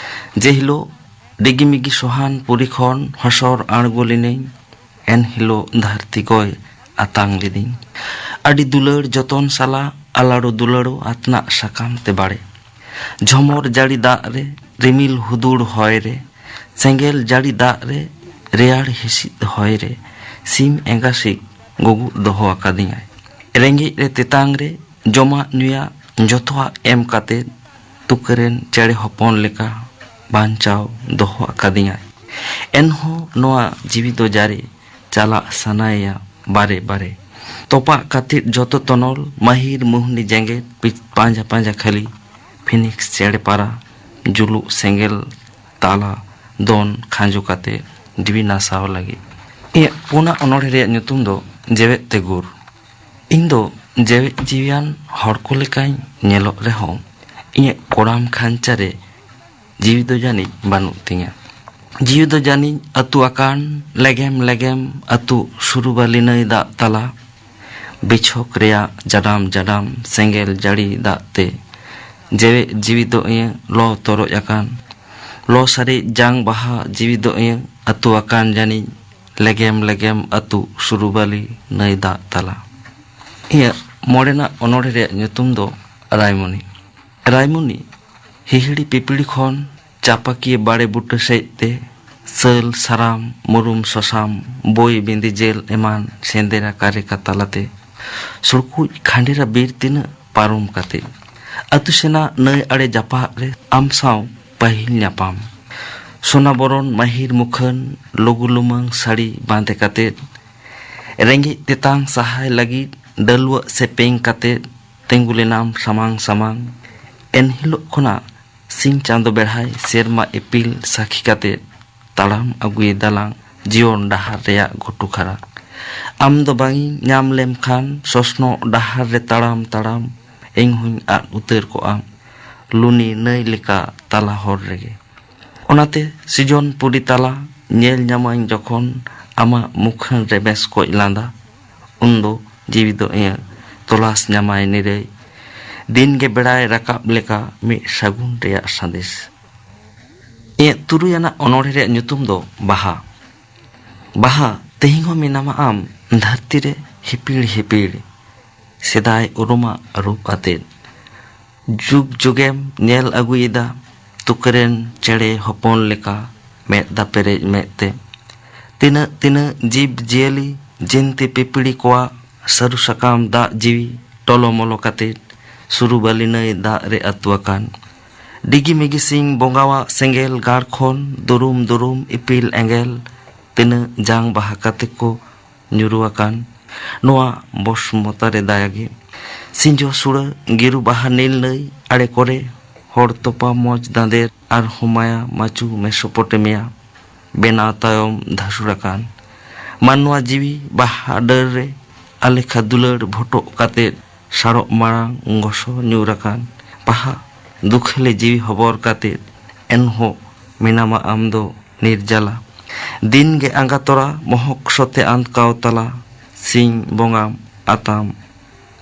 ᱡᱮ ᱦᱤᱞᱳᱜ ᱰᱤᱜᱤ ᱢᱤᱜᱤ ᱥᱚᱦᱟᱱ ᱯᱩᱨᱤ ᱠᱷᱚᱱ ᱦᱚᱥᱚᱨ ᱟᱬᱜᱚ ᱞᱤᱱᱟᱹᱧ, ᱮᱱ ᱦᱤᱞᱳᱜ ᱫᱷᱟᱹᱨᱛᱤ ᱠᱚᱭ ᱟᱛᱟᱝ ᱞᱤᱫᱤᱧ᱾ ᱟᱹᱰᱤ ᱫᱩᱞᱟᱹᱲ ᱡᱚᱛᱚᱱ ᱥᱟᱞᱟᱜ ᱟᱞᱟᱲᱚ ᱫᱩᱞᱟᱹᱲᱚ ᱟᱛᱱᱟᱜ ᱥᱟᱠᱟᱢ ᱛᱮ ᱵᱟᱲᱮ᱾ ᱡᱷᱚᱢᱚᱨ ᱡᱟᱹᱲᱤ ᱫᱟᱜ ᱨᱮ, ᱨᱤᱢᱤᱞ ᱦᱩᱫᱩᱲ ᱦᱚᱭ ᱨᱮ, ᱥᱮᱸᱜᱮᱞ ᱡᱟᱹᱲᱤ ᱫᱟᱜ ᱨᱮ, ᱨᱮᱭᱟᱲ ᱦᱤᱥᱤᱫ ᱦᱚᱭ ᱨᱮ, ᱥᱤᱢ ᱮᱸᱜᱟ ᱥᱤᱠ ᱜᱩᱜᱩᱜ ᱫᱚᱦᱚ ᱟᱠᱟᱫᱤᱧᱟᱭ᱾ ᱨᱮᱸᱜᱮᱡ ᱨᱮ ᱛᱮᱛᱟᱝ ᱨᱮ, ᱡᱚᱢᱟᱜ ᱧᱩᱭᱟᱜ ᱡᱚᱛᱚᱣᱟᱜ ᱮᱢ ᱠᱟᱛᱮ ᱛᱩᱠᱟᱹᱨᱮᱱ ᱪᱮᱬᱮ ᱦᱚᱯᱚᱱ ᱞᱮᱠᱟ ᱵᱟᱧᱪᱟᱣ ᱫᱚᱦᱚ ᱟᱠᱟᱫᱤᱧᱟᱭ᱾ ᱮᱱᱦᱚᱸ ᱱᱚᱣᱟ ᱡᱤᱣᱤ ᱫᱚ ᱡᱟᱨᱮ ᱪᱟᱞᱟᱜ ᱥᱟᱱᱟᱭᱮᱭᱟ ᱵᱟᱨᱮ ᱵᱟᱨᱮ᱾ ᱛᱚᱯᱟᱜ ᱠᱟᱛᱮ ᱡᱚᱛᱚ ᱛᱚᱱᱚᱞ, ᱢᱟᱹᱦᱤᱨ ᱢᱩᱦᱱᱤ ᱡᱮᱜᱮᱛ ᱯᱤ-, ᱯᱟᱸᱡᱟ ᱯᱟᱸᱡᱟ ᱠᱷᱟᱹᱞᱤ᱾ ᱯᱷᱤᱱᱤᱠᱥ ᱪᱮᱬᱮ ᱯᱟᱨᱟ ᱡᱩᱞᱩᱜ ᱥᱮᱸᱜᱮᱞ ᱛᱟᱞᱟ ᱫᱚᱱ ᱠᱷᱟᱸᱡᱚ ᱠᱟᱛᱮ ᱡᱤᱣᱤ ᱱᱟᱥᱟᱣ ᱞᱟᱹᱜᱤᱫ᱾ ᱤᱧᱟᱹᱜ ᱯᱩᱱᱟᱜ ᱚᱱᱚᱬᱦᱮ ᱨᱮᱭᱟᱜ ᱧᱩᱛᱩᱢ ᱫᱚ ᱡᱮᱣᱮᱫ ᱛᱮ ᱜᱩᱨ᱾ ᱤᱧ ᱫᱚ ᱡᱮᱣᱮᱫ ᱡᱤᱣᱤᱭᱟᱱ ᱦᱚᱲ ᱠᱚ ᱞᱮᱠᱟᱧ ᱧᱮᱞᱚᱜ ᱨᱮᱦᱚᱸ, ᱤᱧᱟᱹᱜ ᱠᱚᱲᱟᱢ ᱠᱷᱟᱧᱪᱟ ᱨᱮ ᱡᱤᱣᱤ ᱫᱚ ᱡᱟᱹᱱᱤᱡ ᱵᱟᱹᱱᱩᱜ ᱛᱤᱧᱟᱹ᱾ ᱡᱤᱣᱤ ᱫᱚ ᱡᱟᱹᱱᱤᱡ ᱟᱹᱛᱩ ᱟᱠᱟᱱ ᱞᱮᱜᱮᱢ ᱞᱮᱜᱮᱢ ᱟᱹᱛᱩ ᱥᱩᱨᱩᱵᱟᱞᱤ ᱱᱟᱹᱭ ᱫᱟᱜ ᱛᱟᱞᱟ᱾ ᱵᱤᱪᱷᱚᱠ ᱨᱮᱭᱟᱜ ᱡᱟᱰᱟᱢ ᱡᱟᱰᱟᱢ ᱥᱮᱸᱜᱮᱞ ᱡᱟᱹᱲᱤ ᱫᱟᱜ ᱛᱮ ᱡᱮᱣᱮᱫ ᱡᱤᱣᱤ ᱫᱚ ᱤᱭᱟᱹ ᱞᱚ ᱛᱚᱨᱚᱡ ᱟᱠᱟᱱ᱾ ᱞᱚ ᱥᱟᱨᱮᱡ ᱡᱟᱝ ᱵᱟᱦᱟ ᱡᱤᱣᱤ ᱫᱚ ᱤᱭᱟᱹ ᱟᱹᱛᱩ ᱟᱠᱟᱱ ᱡᱟᱹᱱᱤᱡ ᱞᱮᱜᱮᱢ ᱞᱮᱜᱮᱢ ᱟᱹᱛᱩ ᱥᱩᱨᱩᱵᱟᱞᱤ ᱱᱟᱹᱭ ᱫᱟᱜ ᱛᱟᱞᱟ᱾ ᱤᱧᱟᱹᱜ ᱢᱚᱬᱮᱱᱟᱜ ᱚᱱᱚᱬᱦᱮ ᱨᱮᱭᱟᱜ ᱧᱩᱛᱩᱢ ᱫᱚ ᱨᱟᱭᱢᱚᱱᱤ᱾ ᱨᱟᱭᱢᱚᱱᱤ ᱦᱤᱦᱤᱲᱤ ᱯᱤᱯᱤᱲᱤ ᱠᱷᱚᱱ ᱪᱟᱯᱟᱠᱤᱭᱟᱹ ᱵᱟᱲᱮ ᱵᱩᱴᱟᱹ ᱥᱮᱫ ᱛᱮ ᱥᱟᱹᱞ, ᱥᱟᱨᱟᱢ, ᱢᱩᱨᱩᱢ, ᱥᱚᱥᱟᱢ, ᱵᱳᱭ, ᱵᱤᱸᱫᱤ, ᱡᱮᱞ ᱮᱢᱟᱱ ᱥᱮᱸᱫᱮᱨᱟ ᱠᱟᱨᱮᱠᱟ ᱛᱟᱞᱟᱛᱮ ᱥᱩᱲᱠᱩᱡ ᱠᱷᱟᱸᱰᱮᱨᱟ ᱵᱤᱨ ᱛᱤᱱᱟᱹᱜ ᱯᱟᱨᱚᱢ ᱠᱟᱛᱮ ᱟᱹᱛᱩ ᱥᱮᱱᱟᱜ ᱱᱟᱹᱭ ᱟᱲᱮ ᱡᱟᱯᱟᱜ ᱨᱮ ᱟᱢ ᱥᱟᱶ ᱯᱟᱹᱦᱤᱞ ᱧᱟᱯᱟᱢ᱾ ᱥᱚᱱᱟ ᱵᱚᱨᱚᱱ ᱢᱟᱹᱦᱤᱨ ᱢᱩᱠᱷᱟᱹᱱ ᱞᱩᱜᱩ ᱞᱩᱢᱟᱹᱝ ᱥᱟᱹᱲᱤ ᱵᱟᱸᱫᱮ ᱠᱟᱛᱮ ᱨᱮᱸᱜᱮᱡ ᱛᱮᱛᱟᱝ ᱥᱟᱦᱟᱭ ᱞᱟᱹᱜᱤᱫ ᱰᱟᱹᱞᱩᱣᱟᱹᱜ ᱥᱮᱯᱮᱧ ᱠᱟᱛᱮ ᱛᱤᱸᱜᱩ ᱞᱮᱱᱟᱢ ᱥᱟᱢᱟᱝ ᱥᱟᱢᱟᱝ᱾ ᱮᱱᱦᱤᱞᱳᱜ ᱠᱷᱚᱱᱟᱜ ᱥᱤᱧ ᱪᱟᱸᱫᱚ ᱵᱮᱲᱦᱟᱭ ᱥᱮᱨᱢᱟ ᱤᱯᱤᱞ ᱥᱟᱹᱠᱷᱤ ᱠᱟᱛᱮ ᱛᱟᱲᱟᱢ ᱟᱹᱜᱩᱭᱮᱫᱟᱞᱟᱝ ᱡᱤᱭᱚᱱ ᱰᱟᱦᱟᱨ ᱨᱮᱭᱟᱜ ᱜᱷᱩᱴᱩ ᱠᱷᱟᱨᱟ᱾ ᱟᱢ ᱫᱚ ᱵᱟᱝ ᱤᱧ ᱧᱟᱢ ᱞᱮᱢ ᱠᱷᱟᱱ ᱥᱚᱥᱱᱚᱜ ᱰᱟᱦᱟᱨ ᱨᱮ ᱛᱟᱲᱟᱢ ᱛᱟᱲᱟᱢ ᱤᱧ ᱦᱚᱸᱧ ᱟᱫ ᱩᱛᱟᱹᱨ ᱠᱚᱜᱼᱟ ᱞᱩᱱᱤ ᱱᱟᱹᱭ ᱞᱮᱠᱟ ᱛᱟᱞᱟ ᱦᱚᱨ ᱨᱮᱜᱮ᱾ ᱚᱱᱟᱛᱮ ᱥᱤᱡᱚᱱ ᱯᱩᱨᱤ ᱛᱟᱞᱟ ᱧᱮᱞ ᱧᱟᱢᱟᱹᱧ ᱡᱚᱠᱷᱚᱱ ᱟᱢᱟᱜ ᱢᱩᱠᱷᱟᱹᱱ ᱨᱮ ᱵᱮᱥ ᱠᱚᱡ ᱞᱟᱸᱫᱟ, ᱩᱱᱫᱚ ᱡᱤᱣᱤ ᱫᱚ ᱤᱧᱟᱹᱜ ᱛᱚᱞᱟᱥ ᱧᱟᱢᱟᱭ ᱱᱤᱨᱟᱹᱭ᱾ ᱫᱤᱱ ᱜᱮ ᱵᱮᱲᱟᱭ ᱨᱟᱠᱟᱵ ᱞᱮᱠᱟ ᱢᱤᱫ ᱥᱟᱹᱜᱩᱱ ᱨᱮᱭᱟᱜ ᱥᱟᱸᱫᱮᱥ᱾ ᱤᱧᱟᱹᱜ ᱛᱩᱨᱩᱭ ᱟᱱᱟᱜ ᱚᱱᱚᱬᱦᱮ ᱨᱮᱭᱟᱜ ᱧᱩᱛᱩᱢ ᱫᱚ ᱵᱟᱦᱟ᱾ ᱵᱟᱦᱟ, ᱛᱮᱦᱮᱧ ᱦᱚᱸ ᱢᱮᱱᱟᱢᱟ ᱟᱢ ᱫᱷᱟᱹᱨᱛᱤ ᱨᱮ ᱦᱤᱯᱤᱲ ᱦᱤᱯᱤᱲ, ᱥᱮᱫᱟᱭ ᱩᱨᱩᱢᱟᱜ ᱨᱩᱯ ᱟᱛᱮᱫ᱾ ᱡᱩᱜᱽ ᱡᱩᱜᱮᱢ ᱧᱮᱞ ᱟᱹᱜᱩᱭᱮᱫᱟ, ᱛᱩᱠᱟᱹᱨᱮᱱ ᱪᱮᱬᱮ ᱦᱚᱯᱚᱱ ᱞᱮᱠᱟ ᱢᱮᱫ ᱫᱟ ᱯᱮᱨᱮᱡ ᱢᱮᱫ ᱛᱮ᱾ ᱛᱤᱱᱟᱹᱜ ᱛᱤᱱᱟᱹᱜ ᱡᱤᱵᱽ ᱡᱤᱭᱟᱹᱞᱤ, ᱡᱤᱱᱛᱤ ᱯᱤᱯᱤᱲᱤ ᱠᱚᱣᱟᱜ ᱥᱟᱹᱨᱩ ᱥᱟᱠᱟᱢ ᱫᱟᱜ ᱡᱤᱣᱤ ᱴᱚᱞᱚᱢᱚᱞᱚ ᱠᱟᱛᱮ ᱥᱩᱨᱩᱵᱟᱞᱤ ᱱᱟᱹᱭ ᱫᱟᱜ ᱨᱮ ᱟᱹᱛᱩ ᱟᱠᱟᱱ᱾ ᱰᱤᱜᱤ ᱢᱤᱜᱤ ᱥᱤᱧ ᱵᱚᱸᱜᱟᱣᱟᱜ ᱥᱮᱸᱜᱮᱞ ᱜᱟᱲ ᱠᱷᱚᱱ ᱫᱩᱨᱩᱢ ᱫᱩᱨᱩᱢ ᱤᱯᱤᱞ ᱮᱸᱜᱮᱞ, ᱛᱤᱱᱟᱹᱜ ᱡᱟᱝ ᱵᱟᱦᱟ ᱠᱟᱛᱮ ᱠᱚ ᱧᱩᱨᱩ ᱟᱠᱟᱱ᱾ ᱱᱚᱣᱟ ᱵᱚᱥᱢᱚᱛᱟ ᱨᱮ ᱫᱟᱭᱟ ᱜᱮ᱾ ᱥᱤᱸᱡᱚ ᱥᱩᱲᱟᱹ ᱜᱤᱨᱩ ᱵᱟᱦᱟ ᱱᱤᱞ ᱱᱟᱹᱭ ᱟᱲᱮ ᱠᱚᱨᱮ, ᱦᱚᱲ ᱛᱚᱯᱟ ᱢᱚᱡᱽ ᱫᱟᱸᱫᱮᱨ ᱟᱨ ᱦᱚᱢᱟᱭᱟ ᱢᱟᱪᱩ ᱢᱮᱥᱳᱯᱚᱴᱮᱢᱤᱭᱟ ᱵᱮᱱᱟᱣ ᱛᱟᱭᱚᱢ ᱫᱷᱟᱹᱥᱩᱲ ᱟᱠᱟᱱ᱾ ᱢᱟᱱᱣᱟ ᱡᱤᱣᱤ ᱵᱟᱦᱟ ᱰᱟᱹᱨ ᱨᱮ ᱟᱞᱮᱠᱷᱟ ᱫᱩᱞᱟᱹᱲ ᱵᱷᱚᱴᱚᱜ ᱠᱟᱛᱮ ᱥᱟᱲᱚᱜ ᱢᱟᱲᱟᱝ ᱜᱚᱥᱚ ᱧᱩᱨ ᱟᱠᱟᱱ᱾ ᱵᱟᱦᱟ ᱫᱩᱠᱷᱟᱹᱞᱮ ᱡᱤᱣᱤ ᱦᱚᱵᱚᱨ ᱠᱟᱛᱮ ᱮᱱᱦᱚᱸ ᱢᱮᱱᱟᱢᱟ ᱟᱢ ᱫᱚ ᱱᱤᱨᱡᱟᱞᱟ᱾ ᱫᱤᱱ ᱜᱮ ᱟᱸᱜᱟ ᱛᱚᱨᱟ ᱢᱚᱦᱚᱠ ᱥᱚᱛᱮ ᱟᱸᱫᱽᱠᱟᱣ ᱛᱟᱞᱟ, ᱥᱤᱧ ᱵᱚᱸᱜᱟᱢ ᱟᱛᱟᱢ,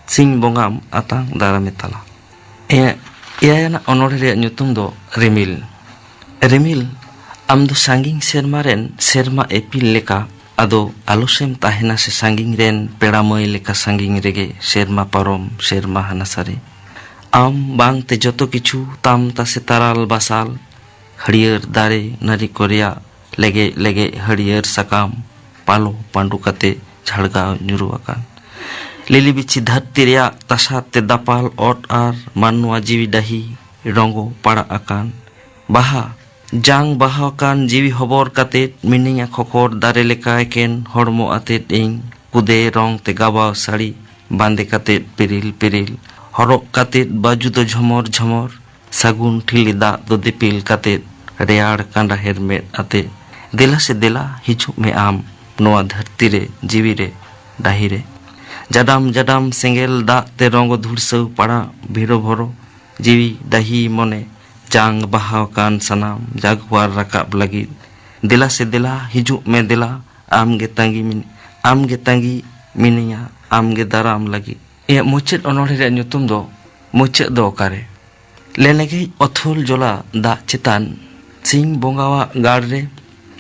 ᱥᱤᱧ ᱵᱚᱸᱜᱟᱢ ᱟᱛᱟᱝ ᱫᱟᱨᱟᱢᱮ ᱛᱟᱞᱟ᱾ ᱮ-, ᱮᱭᱟᱭᱟᱱᱟᱜ ᱚᱱᱚᱬᱦᱮ ᱨᱮᱭᱟᱜ ᱧᱩᱛᱩᱢ ᱫᱚ ᱨᱤᱢᱤᱞ᱾ ᱨᱤᱢᱤᱞ, ᱟᱢ ᱫᱚ ᱥᱟᱺᱜᱤᱧ ᱥᱮᱨᱢᱟ ᱨᱮᱱ ᱥᱮᱨᱢᱟ ᱮᱯᱤᱞ ᱞᱮᱠᱟ, ᱟᱫᱚ ᱟᱞᱚᱥᱮᱢ ᱛᱟᱦᱮᱱᱟ ᱥᱮ ᱥᱟᱺᱜᱤᱧ ᱨᱮᱱ ᱯᱮᱲᱟ ᱢᱟᱹᱭ ᱞᱮᱠᱟ ᱥᱟᱺᱜᱤᱧ ᱨᱮᱜᱮ ᱥᱮᱨᱢᱟ ᱯᱟᱨᱚᱢ, ᱥᱮᱨᱢᱟ ᱦᱟᱱᱟ ᱥᱟᱨᱮ᱾ ᱟᱢ ᱵᱟᱝᱛᱮ ᱡᱚᱛᱚ ᱠᱤᱪᱷᱩ ᱛᱟᱢ ᱛᱟᱥᱮ ᱛᱟᱨᱟᱞ ᱵᱟᱥᱟᱞ, ᱦᱟᱹᱨᱭᱟᱹᱲ ᱫᱟᱨᱮ ᱱᱟᱹᱲᱤ ᱠᱚ ᱨᱮᱭᱟᱜ ᱞᱮᱜᱮᱡ ᱞᱮᱜᱮᱡ ᱦᱟᱹᱨᱭᱟᱹᱲ ᱥᱟᱠᱟᱢ ᱯᱟᱞᱚ ᱯᱟᱹᱰᱩ ᱠᱟᱛᱮ ᱡᱷᱟᱲᱜᱟᱣ ᱧᱩᱨᱩ ᱟᱠᱟᱱ᱾ ᱞᱤᱞᱤ ᱵᱤᱪᱷᱤ ᱫᱷᱟᱹᱨᱛᱤ ᱨᱮᱭᱟᱜ ᱛᱟᱥᱟᱫ ᱛᱮ ᱫᱟᱯᱟᱞ ᱚᱛ ᱟᱨ ᱢᱟᱱᱣᱟ ᱡᱤᱣᱤ ᱰᱟᱹᱦᱤ ᱨᱚᱸᱜᱚ ᱯᱟᱲᱟᱜ ᱟᱠᱟᱱ᱾ ᱵᱟᱦᱟ, ᱡᱟᱝ ᱵᱟᱦᱟ ᱟᱠᱟᱱ ᱡᱤᱣᱤ ᱦᱚᱵᱚᱨ ᱠᱟᱛᱮ ᱢᱤᱱᱟᱹᱧᱟ ᱠᱷᱚᱠᱚᱨ ᱫᱟᱨᱮ ᱞᱮᱠᱟ ᱮᱠᱮᱱ ᱦᱚᱲᱢᱚ ᱟᱛᱮᱫ ᱤᱧ ᱠᱩᱫᱮ ᱨᱚᱝ ᱛᱮ ᱜᱟᱵᱟᱣ ᱥᱟᱹᱲᱤ ᱵᱟᱸᱫᱮ ᱠᱟᱛᱮ ᱯᱤᱨᱤᱞ ᱯᱤᱨᱤᱞ ᱦᱚᱨᱚᱜ ᱠᱟᱛᱮ ᱵᱟᱹᱡᱩ ᱫᱚ ᱡᱷᱚᱢᱚᱨ ᱡᱷᱚᱢᱚᱨ ᱥᱟᱹᱜᱩᱱ ᱴᱷᱤᱞᱤ ᱫᱟᱜ ᱫᱚ ᱫᱤᱯᱤᱞ ᱠᱟᱛᱮ ᱨᱮᱭᱟᱲ ᱠᱟᱸᱰᱟ ᱦᱮᱨᱢᱮᱫ ᱟᱛᱮ ᱫᱮᱞᱟ ᱥᱮ ᱫᱮᱞᱟ ᱦᱤᱡᱩᱜ ᱢᱮ ᱟᱢ ᱱᱚᱣᱟ ᱫᱷᱟᱹᱨᱛᱤ ᱨᱮ ᱡᱤᱣᱤ ᱨᱮ ᱰᱟᱹᱦᱤ ᱨᱮ᱾ ᱡᱟᱰᱟᱢ ᱡᱟᱰᱟᱢ ᱥᱮᱸᱜᱮᱞ ᱫᱟᱜ ᱛᱮ ᱨᱚᱸᱜᱚ ᱫᱷᱩᱲᱥᱟᱹᱣ ᱯᱟᱲᱟ ᱵᱷᱤᱨᱚ ᱵᱷᱚᱨᱚ ᱡᱤᱣᱤ ᱰᱟᱹᱦᱤ ᱢᱚᱱᱮ ᱡᱟᱝ ᱵᱟᱦᱟ ᱟᱠᱟᱱ ᱥᱟᱱᱟᱢ ᱡᱟᱜᱽᱣᱟᱨ ᱨᱟᱠᱟᱵ ᱞᱟᱹᱜᱤᱫ᱾ ᱫᱮᱞᱟ ᱥᱮ ᱫᱮᱞᱟ ᱦᱤᱡᱩᱜ ᱢᱮ ᱫᱮᱞᱟ, ᱟᱢ ᱜᱮ ᱛᱟᱺᱜᱤ ᱢᱤᱱ-, ᱟᱢ ᱜᱮ ᱛᱟᱺᱜᱤ ᱢᱤᱱᱟᱹᱧᱟ, ᱟᱢ ᱜᱮ ᱫᱟᱨᱟᱢ ᱞᱟᱹᱜᱤᱫ᱾ ᱤᱧᱟᱹᱜ ᱢᱩᱪᱟᱹᱫ ᱚᱱᱚᱬᱦᱮ ᱨᱮᱭᱟᱜ ᱧᱩᱛᱩᱢ ᱫᱚ ᱢᱩᱪᱟᱹᱫ ᱫᱚ ᱚᱠᱟᱨᱮ? ᱞᱮᱞᱮᱜᱮᱡ ᱚᱛᱷᱚᱞ ᱡᱚᱞᱟ ᱫᱟᱜ ᱪᱮᱛᱟᱱ ᱥᱤᱧ ᱵᱚᱸᱜᱟᱣᱟᱜ ᱜᱟᱲ ᱨᱮ,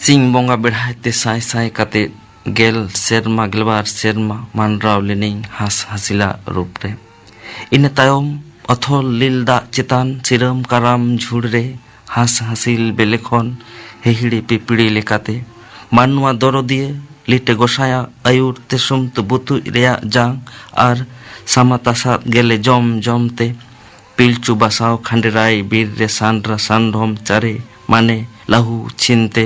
ᱥᱤᱧ ᱵᱚᱸᱜᱟ ᱵᱮᱲᱦᱟᱭ ᱛᱮ ᱥᱟᱭ ᱥᱟᱭ ᱠᱟᱛᱮ ᱜᱮᱞ ᱥᱮᱨᱢᱟ ᱜᱮᱞᱵᱟᱨ ᱥᱮᱨᱢᱟ ᱢᱟᱱᱰᱨᱟᱣ ᱞᱮᱱᱟᱹᱧ ᱦᱟᱸᱥ ᱦᱟᱸᱥᱤᱞᱟᱜ ᱨᱩᱯ ᱨᱮ᱾ ᱤᱱᱟᱹ ᱛᱟᱭᱚᱢ ᱚᱛᱷᱚᱞ ᱞᱤᱞ ᱫᱟᱜ ᱪᱮᱛᱟᱱ ᱥᱤᱨᱟᱹᱢ ᱠᱟᱨᱟᱢ ᱡᱷᱩᱲ ᱨᱮ ᱦᱟᱸᱥ ᱦᱟᱸᱥᱤᱞ ᱵᱮᱞᱮ ᱠᱷᱚᱱ ᱦᱤᱦᱤᱲᱤ ᱯᱤᱯᱤᱲᱤ ᱞᱮᱠᱟᱛᱮ ᱢᱟᱱᱣᱟ ᱫᱚᱨᱚᱫᱤᱭᱟᱹ ᱞᱤᱴᱟᱹ ᱜᱚᱸᱥᱟᱭᱟᱜ ᱟᱹᱭᱩᱨ ᱛᱮ ᱥᱩᱢᱛᱩ ᱵᱩᱛᱩᱡ ᱨᱮᱭᱟᱜ ᱡᱟᱝ ᱟᱨ ᱥᱟᱢᱟ ᱛᱟᱥᱟᱫ ᱜᱮᱞᱮ ᱡᱚᱢ ᱡᱚᱢ ᱛᱮ, ᱯᱤᱞᱪᱩ ᱵᱟᱥᱟᱣ ᱠᱷᱟᱸᱰᱮᱨᱟᱭ ᱵᱤᱨ ᱨᱮ ᱥᱟᱱᱰᱨᱟ ᱥᱟᱱᱰᱚᱢ ᱪᱟᱨᱮ ᱢᱟᱱᱮ ᱞᱟᱹᱦᱩ ᱪᱷᱤᱱᱛᱮ,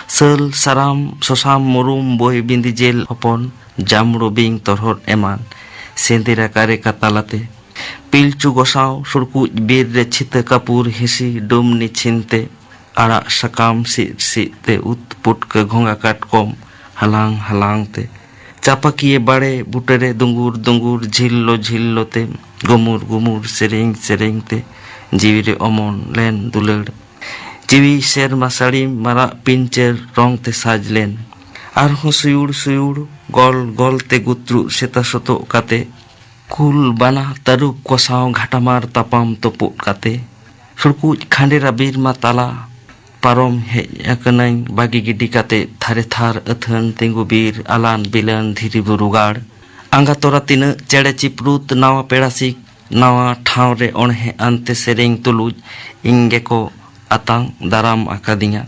ᱥᱟᱹᱞ ᱥᱟᱨᱟᱢ ᱥᱚᱥᱟᱢ ᱢᱩᱨᱩᱢ ᱵᱳᱭ ᱵᱤᱸᱫᱤ ᱡᱮᱞ ᱦᱚᱯᱚᱱ, ᱡᱟᱢᱲᱩ ᱵᱤᱧ ᱛᱚᱨᱦᱚᱫ ᱮᱢᱟᱱ, ᱥᱮᱸᱫᱮᱨᱟ ᱠᱟᱨᱮ ᱠᱟᱛᱟᱞᱟᱛᱮ᱾ ᱯᱤᱞᱪᱩ ᱜᱚᱥᱟᱣ ᱥᱩᱲᱠᱩᱡ ᱵᱤᱨ ᱨᱮ ᱪᱷᱤᱛᱟᱹ ᱠᱟᱹᱯᱩᱨ ᱦᱤᱸᱥᱤ ᱰᱩᱢᱱᱤ ᱪᱷᱤᱱᱛᱮ, ᱟᱲᱟᱜ ᱥᱟᱠᱟᱢ ᱥᱤᱫ ᱥᱤᱫ ᱛᱮ ᱩᱫ ᱯᱩᱴᱠᱟᱹ ᱜᱷᱚᱸᱜᱟ ᱠᱟᱴᱠᱚᱢ ᱦᱟᱞᱟᱝ ᱦᱟᱞᱟᱝ ᱛᱮ᱾ ᱪᱟᱯᱟᱠᱤᱭᱟᱹ ᱵᱟᱲᱮ ᱵᱩᱴᱟᱹᱨᱮ ᱫᱩᱸᱜᱩᱨ ᱫᱩᱸᱜᱩᱨ ᱡᱷᱤᱞᱞᱚ ᱡᱷᱤᱞᱞᱚ ᱛᱮ ᱜᱩᱢᱩᱨ ᱜᱩᱢᱩᱨ ᱥᱮᱨᱮᱧ ᱥᱮᱨᱮᱧ ᱛᱮ ᱡᱤᱣᱤ ᱨᱮ ᱚᱢᱚᱱ ᱞᱮᱱ ᱫᱩᱞᱟᱹᱲ᱾ ᱡᱤᱣᱤ ᱥᱮᱨᱢᱟ ᱥᱟᱹᱲᱤᱢ ᱢᱟᱨᱟᱜ ᱯᱤᱧᱪᱟᱹᱨ ᱨᱚᱝ ᱛᱮ ᱥᱟᱡᱽ ᱞᱮᱱ᱾ ᱟᱨᱦᱚᱸ ᱥᱩᱭᱩᱲ ᱥᱩᱭᱩᱲ ᱜᱚᱞ ᱜᱚᱞ ᱛᱮ ᱜᱩᱛᱨᱩᱜ ᱥᱮᱛᱟ ᱥᱚᱛᱚᱜ ᱠᱟᱛᱮ, ᱠᱩᱞ ᱵᱟᱱᱟ ᱛᱟᱹᱨᱩᱵ ᱠᱚ ᱥᱟᱶ ᱜᱷᱟᱴᱟᱢᱟᱨ ᱛᱟᱯᱟᱢ ᱛᱩᱯᱩᱫ ᱠᱟᱛᱮ, ᱥᱩᱲᱠᱩᱡ ᱠᱷᱟᱸᱰᱮᱨᱟ ᱵᱤᱨ ᱢᱟ ᱛᱟᱞᱟ ᱯᱟᱨᱚᱢ ᱦᱮᱡ ᱟᱠᱟᱱᱟᱹᱧ ᱵᱟᱹᱜᱤ ᱜᱤᱰᱤ ᱠᱟᱛᱮ ᱛᱷᱟᱨᱮ ᱛᱷᱟᱨ ᱟᱹᱛᱷᱟᱹᱱ ᱛᱤᱸᱜᱩ ᱵᱤᱨ ᱟᱞᱟᱱ ᱵᱤᱞᱟᱹᱱ ᱫᱷᱤᱨᱤ ᱵᱩᱨᱩ ᱜᱟᱲ᱾ ᱟᱸᱜᱟ ᱛᱚᱨᱟ ᱛᱤᱱᱟᱹᱜ ᱪᱮᱬᱮ ᱪᱤᱯᱨᱩᱫ ᱱᱟᱣᱟ ᱯᱮᱲᱟ ᱥᱤᱠ ᱱᱟᱣᱟ ᱴᱷᱟᱶ ᱨᱮ ᱚᱬᱦᱮ ᱟᱱᱛᱮ ᱥᱮᱨᱮᱧ ᱛᱩᱞᱩᱡ ᱤᱧ ᱜᱮᱠᱚ ᱟᱛᱟᱝ ᱫᱟᱨᱟᱢ ᱟᱠᱟᱫᱤᱧᱟ᱾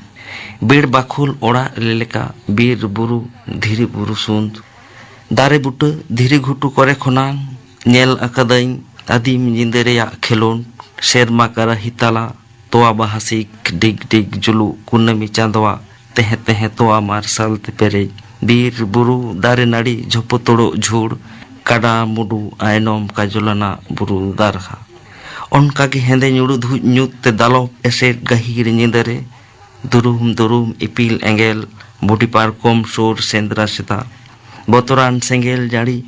ᱵᱤᱲ ᱵᱟᱠᱷᱩᱞ ᱚᱲᱟᱜ ᱨᱮ ᱞᱮᱠᱟ ᱵᱤᱨ ᱵᱩᱨᱩ ᱫᱷᱤᱨᱤ ᱵᱩᱨᱩ ᱥᱩᱱᱫ ᱫᱟᱨᱮ ᱵᱩᱴᱟᱹ ᱫᱷᱤᱨᱤ ᱜᱷᱩᱴᱩ ᱠᱚᱨᱮ ᱠᱷᱚᱱᱟᱝ ᱧᱮᱞ ᱟᱠᱟᱫᱟᱹᱧ ᱟᱹᱫᱤᱢ ᱧᱤᱫᱟᱹ ᱨᱮᱭᱟᱜ ᱠᱷᱮᱞᱳᱰ᱾ ᱥᱮᱨᱢᱟ ᱠᱟᱨᱟᱦᱤ ᱛᱟᱞᱟ ᱛᱚᱣᱟ ᱵᱟᱦᱟ ᱥᱤᱠ ᱰᱤᱜᱽ ᱰᱤᱜᱽ ᱡᱩᱞᱩᱜ ᱠᱩᱱᱟᱹᱢᱤ ᱪᱟᱸᱫᱚᱣᱟᱜ ᱛᱮᱦᱮᱸ ᱛᱮᱦᱮᱸ ᱛᱚᱣᱟ ᱢᱟᱨᱥᱟᱞ ᱛᱮ ᱯᱮᱨᱮᱡ᱾ ᱵᱤᱨ ᱵᱩᱨᱩ ᱫᱟᱨᱮ ᱱᱟᱹᱲᱤ ᱡᱷᱚᱯᱚ ᱛᱚᱲᱚᱜ ᱡᱷᱩᱲ ᱠᱟᱰᱟ ᱢᱩᱰᱩ ᱟᱭᱱᱚᱢ ᱠᱟᱡᱚᱞᱟᱱᱟᱜ ᱵᱩᱨᱩ ᱫᱟᱨᱦᱟ᱾ ᱚᱱᱠᱟᱜᱮ ᱦᱮᱸᱫᱮ ᱧᱩᱲᱩ ᱫᱷᱩᱡ ᱧᱩᱛ ᱛᱮ ᱫᱟᱞᱚᱵ ᱮᱥᱮᱫ ᱜᱟᱹᱦᱤᱨ ᱧᱤᱫᱟᱹᱨᱮ ᱫᱩᱨᱩᱢ ᱫᱩᱨᱩᱢ ᱤᱯᱤᱞ ᱮᱸᱜᱮᱞ ᱵᱩᱰᱷᱤ ᱯᱟᱨᱠᱚᱢ ᱥᱩᱨ ᱥᱮᱸᱫᱽᱨᱟ ᱥᱮᱛᱟ ᱵᱚᱛᱚᱨᱟᱱ ᱥᱮᱸᱜᱮᱞ ᱡᱟᱹᱲᱤ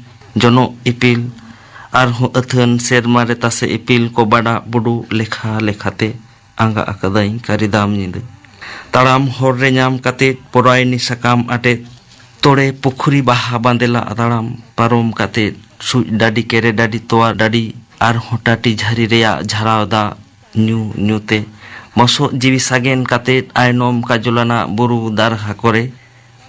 ᱡᱚᱱᱚᱜ ᱤᱯᱤᱞ ᱟᱨᱦᱚᱸ ᱟᱹᱛᱷᱟᱹᱱ ᱥᱮᱨᱢᱟ ᱨᱮ ᱛᱟᱥᱮ ᱤᱯᱤᱞ ᱠᱚ ᱵᱟᱰᱟᱜ ᱵᱩᱰᱩ ᱞᱮᱠᱷᱟ ᱞᱮᱠᱷᱟᱛᱮ ᱟᱸᱜᱟ ᱟᱠᱟᱫᱟᱹᱧ ᱠᱟᱹᱨᱤᱫᱟᱢ ᱧᱤᱫᱟᱹ᱾ ᱛᱟᱲᱟᱢ ᱦᱚᱨ ᱨᱮ ᱧᱟᱢ ᱠᱟᱛᱮ ᱯᱚᱨᱟᱭᱱᱤ ᱥᱟᱠᱟᱢ ᱟᱴᱮᱫ ᱛᱚᱲᱮ ᱯᱩᱠᱷᱩᱨᱤ ᱵᱟᱦᱟ ᱵᱟᱸᱫᱮᱞᱟ ᱛᱟᱲᱟᱢ ᱯᱟᱨᱚᱢ ᱠᱟᱛᱮ ᱥᱩᱡ ᱰᱟᱹᱰᱤ ᱠᱮᱨᱮ ᱰᱟᱹᱰᱤ ᱛᱚᱣᱟ ᱰᱟᱹᱰᱤ ᱟᱨᱦᱚᱸ ᱴᱟᱹᱴᱤ ᱡᱷᱟᱹᱨᱤ ᱨᱮᱭᱟᱜ ᱡᱷᱟᱨᱟᱣ ᱫᱟᱜ ᱧᱩ ᱧᱩ ᱛᱮ ᱢᱚᱥᱚᱜ ᱡᱤᱣᱤ ᱥᱟᱜᱮᱱ ᱠᱟᱛᱮ ᱟᱭᱱᱚᱢ ᱠᱟᱡᱚᱞᱟᱱᱟᱜ ᱵᱩᱨᱩ ᱫᱟᱨᱦᱟ ᱠᱚᱨᱮ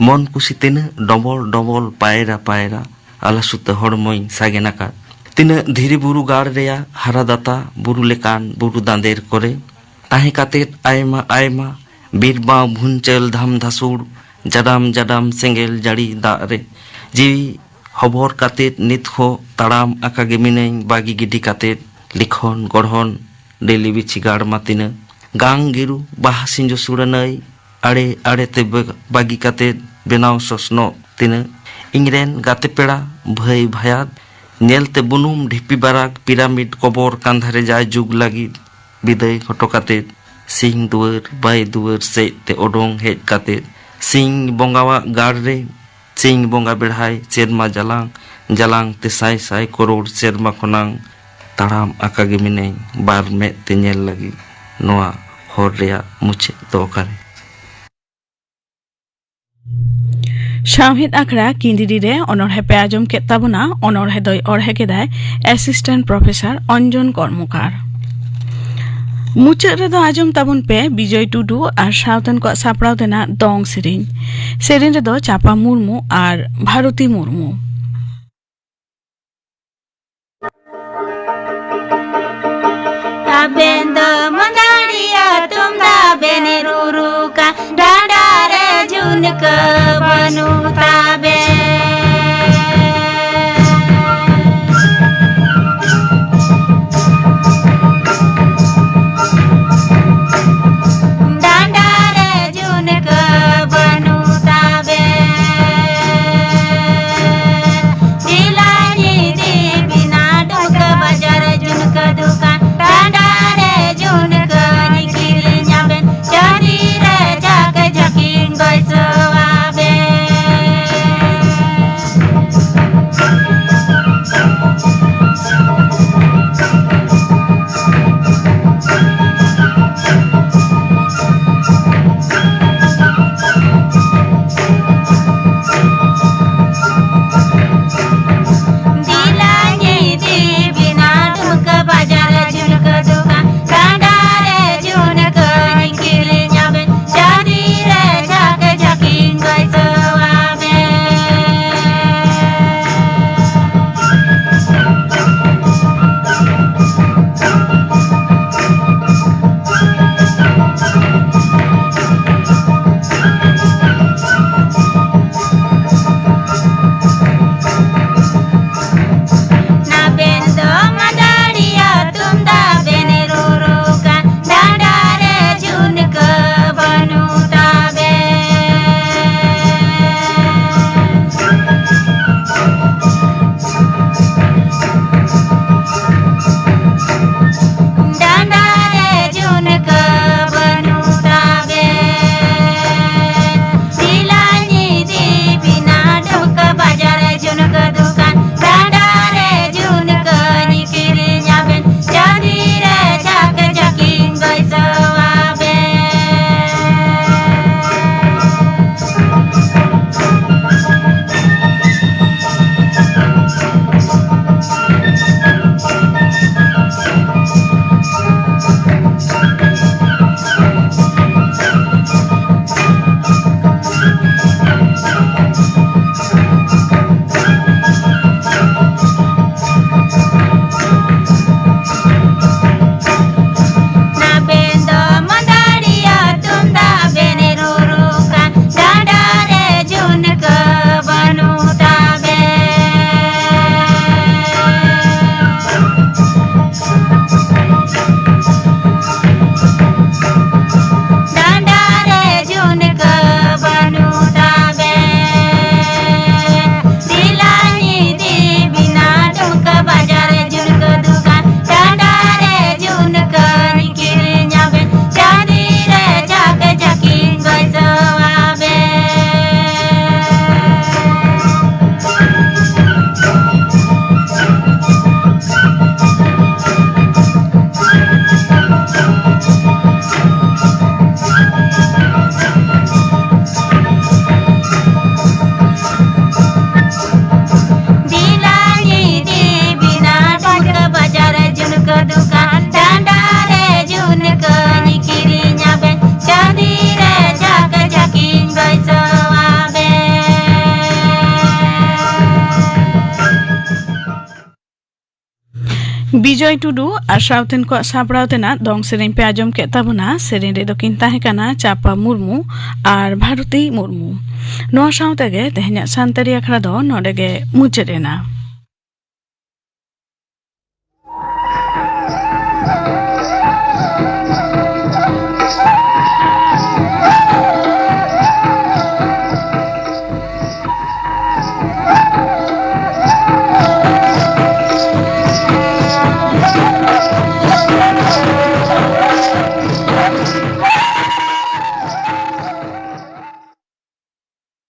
ᱢᱚᱱ ᱠᱩᱥᱤ ᱛᱤᱱᱟᱹᱜ ᱰᱚᱵᱚᱞ ᱰᱚᱵᱚᱞ ᱯᱟᱭᱨᱟ ᱯᱟᱭᱨᱟ ᱟᱞᱟᱥᱩᱛᱟᱹ ᱦᱚᱲᱢᱚᱧ ᱥᱟᱜᱮᱱ ᱟᱠᱟᱫ᱾ ᱛᱤᱱᱟᱹᱜ ᱫᱷᱤᱨᱤ ᱵᱩᱨᱩ ᱜᱟᱲ ᱨᱮᱭᱟᱜ ᱦᱟᱨᱟ ᱫᱟᱛᱟ ᱵᱩᱨᱩ ᱞᱮᱠᱟᱱ ᱵᱩᱨᱩ ᱫᱟᱸᱫᱮᱨ ᱠᱚᱨᱮ ᱛᱟᱦᱮᱸ ᱠᱟᱛᱮᱫ ᱟᱭᱢᱟ ᱟᱭᱢᱟ ᱵᱤᱨ ᱵᱟᱶ ᱵᱷᱩᱧᱪᱟᱹᱞ ᱫᱷᱟᱢ ᱫᱷᱟᱥᱩᱲ ᱡᱟᱰᱟᱢ ᱡᱟᱰᱟᱢ ᱥᱮᱸᱜᱮᱞ ᱡᱟᱹᱲᱤ ᱫᱟᱜ ᱨᱮ ᱡᱤᱣᱤ ᱦᱚᱵᱚᱨ ᱠᱟᱛᱮᱫ ᱱᱤᱛ ᱦᱚᱸ ᱛᱟᱲᱟᱢ ᱟᱠᱟ ᱜᱮ ᱢᱤᱱᱟᱹᱧ, ᱵᱟᱹᱜᱤ ᱜᱤᱰᱤ ᱠᱟᱛᱮᱫ ᱞᱤᱠᱷᱚᱱ ᱜᱚᱲᱦᱚᱱ ᱰᱮᱞᱤ ᱵᱤᱪᱷᱤ ᱜᱟᱲ ᱢᱟ ᱛᱤᱱᱟᱹᱜ᱾ ᱜᱟᱝ ᱜᱤᱨᱩ ᱵᱟᱦᱟ ᱥᱤᱸᱡᱳ ᱥᱩᱲᱟᱹᱱᱟᱹᱭ, ᱟᱲᱮ ᱟᱲᱮ ᱛᱮ ᱵᱟᱹ-, ᱵᱟᱹᱜᱤ ᱠᱟᱛᱮᱫ ᱵᱮᱱᱟᱣ ᱥᱚᱥᱱᱚᱜ ᱛᱤᱱᱟᱹᱜ᱾ ᱤᱧ ᱨᱮᱱ ᱜᱟᱛᱮ ᱯᱮᱲᱟ ᱵᱷᱟᱹᱭ ᱵᱷᱟᱭᱟᱛ ᱧᱮᱞ ᱛᱮ ᱵᱩᱱᱩᱢ ᱰᱷᱤᱯᱤ ᱵᱟᱨᱟᱠ ᱯᱤᱨᱟᱢᱤᱰ ᱠᱚᱵᱚᱨ ᱠᱟᱸᱫᱷᱟ ᱨᱮ ᱡᱟᱭ ᱡᱩᱜᱽ ᱞᱟᱹᱜᱤᱫ ᱵᱤᱫᱟᱹᱭ ᱦᱚᱴᱚ ᱠᱟᱛᱮᱫ, ᱥᱤᱧ ᱫᱩᱣᱟᱹᱨ ᱵᱟᱭ ᱫᱩᱣᱟᱹᱨ ᱥᱮᱫ ᱛᱮ ᱚᱰᱚᱝ ᱦᱮᱡ ᱠᱟᱛᱮᱫ, ᱥᱤᱧ ᱵᱚᱸᱜᱟᱣᱟᱜ ᱜᱟᱲ ᱨᱮ ᱥᱤᱧ ᱵᱚᱸᱜᱟ ᱵᱮᱲᱦᱟᱭ ᱥᱮᱨᱢᱟ ᱡᱟᱞᱟᱝ, ᱡᱟᱞᱟᱝ ᱛᱮ ᱥᱟᱭ ᱥᱟᱭ ᱠᱳᱨᱳᱲ ᱥᱮᱨᱢᱟ ᱠᱷᱚᱱᱟᱝ ᱛᱟᱲᱟᱢ ᱟᱠᱟ ᱜᱮ ᱢᱤᱱᱟᱹᱧ ᱵᱟᱨ ᱢᱮᱫ ᱛᱮ ᱧᱮᱞ ᱞᱟᱹᱜᱤᱫ᱾ ᱱᱚᱣᱟ ᱦᱚᱨ ᱨᱮᱭᱟᱜ ᱢᱩᱪᱟᱹᱫ ᱫᱚ ᱚᱠᱟᱨᱮ? ᱥᱟᱶᱦᱮᱫ ᱟᱠᱷᱲᱟ ᱠᱤᱸᱫᱽᱨᱤ ᱨᱮ ᱚᱱᱚᱬᱦᱮ ᱯᱮ ᱟᱸᱡᱚᱢ ᱠᱮᱫ ᱛᱟᱵᱚᱱᱟ᱾ ᱚᱱᱚᱬᱦᱮ ᱫᱚᱭ ᱚᱬᱦᱮ ᱠᱮᱫᱟᱭ ᱮᱥᱤᱥᱴᱮᱱᱴ ᱯᱨᱚᱯᱷᱮᱥᱚᱨ ᱚᱧᱡᱚᱱ ᱠᱚᱨᱢᱚᱠᱟᱨ᱾ ᱢᱩᱪᱟᱹᱫ ᱨᱮᱫᱚ ᱟᱸᱡᱚᱢ ᱛᱟᱵᱚᱱ ᱯᱮ ᱵᱤᱡᱚᱭ ᱴᱩᱰᱩ ᱟᱨ ᱥᱟᱶᱛᱮᱱ ᱠᱚᱣᱟᱜ ᱥᱟᱯᱲᱟᱣ ᱛᱮᱱᱟᱜ ᱫᱚᱝ ᱥᱮᱨᱮᱧ᱾ ᱥᱮᱨᱮᱧ ᱨᱮᱫᱚ ᱪᱟᱯᱟ ᱢᱩᱨᱢᱩ ᱟᱨ ᱵᱷᱟᱨᱚᱛᱤ ᱢᱩᱨᱢᱩ᱾ ᱟᱵᱮᱱ ᱫᱚ ᱢᱟᱹᱫᱟᱹᱲᱤᱭᱟᱹ ᱛᱩᱢᱫᱟᱜ ᱵᱮᱱ ᱨᱩᱨᱩ ᱠᱟᱱ, ᱰᱟᱸᱰᱟ ᱨᱮ ᱡᱷᱩᱱᱠᱟᱹ ᱵᱟᱹᱱᱩᱜ ᱛᱟᱵᱮᱱ᱾ ᱰᱟᱸᱰᱟ ᱨᱮ ᱡᱷᱩᱱᱠᱟᱹ ᱵᱟᱹᱱᱩᱜ ᱛᱟᱵᱮᱱ᱾ ᱥᱤᱞᱟᱹᱭ ᱤᱫᱤ ᱵᱤᱱᱟ ᱰᱩᱢᱠᱟᱹ ᱵᱟᱡᱟᱨ ᱡᱷᱩᱱᱠᱟᱹ ᱫᱚᱠᱟᱱ᱾ ᱰᱟᱸᱰᱟ ᱨᱮ ᱡᱷᱩᱱᱠᱟᱹ ᱠᱤᱨᱤᱧ ᱟᱵᱮᱱ᱾ ᱪᱟᱹᱨᱤ ᱨᱮ ᱡᱟᱠ ᱡᱟᱹᱠᱤᱱ ᱵᱟᱹᱭᱥᱟᱹᱣ ᱟᱵᱮᱱ᱾ ᱵᱤᱡᱚᱭ ᱴᱩᱰᱩ ᱟᱨ ᱥᱟᱶᱛᱮᱱ ᱠᱚᱣᱟᱜ ᱥᱟᱯᱲᱟᱣ ᱛᱮᱱᱟᱜ ᱫᱚᱝ ᱥᱮᱨᱮᱧ ᱯᱮ ᱟᱸᱡᱚᱢ ᱠᱮᱫ ᱛᱟᱵᱚᱱᱟ᱾ ᱥᱮᱨᱮᱧ ᱨᱮᱫᱚ ᱠᱤᱱ ᱛᱟᱦᱮᱸ ᱠᱟᱱᱟ ᱪᱟᱯᱟ ᱢᱩᱨᱢᱩ ᱟᱨ ᱵᱷᱟᱨᱚᱛᱤ ᱢᱩᱨᱢᱩ᱾ ᱱᱚᱣᱟ ᱥᱟᱶ ᱛᱮᱜᱮ ᱛᱮᱦᱮᱧᱟᱜ ᱥᱟᱱᱛᱟᱲᱤ ᱟᱠᱷᱲᱟ ᱫᱚ ᱱᱚᱰᱮ ᱜᱮ ᱢᱩᱪᱟᱹᱫ ᱮᱱᱟ᱾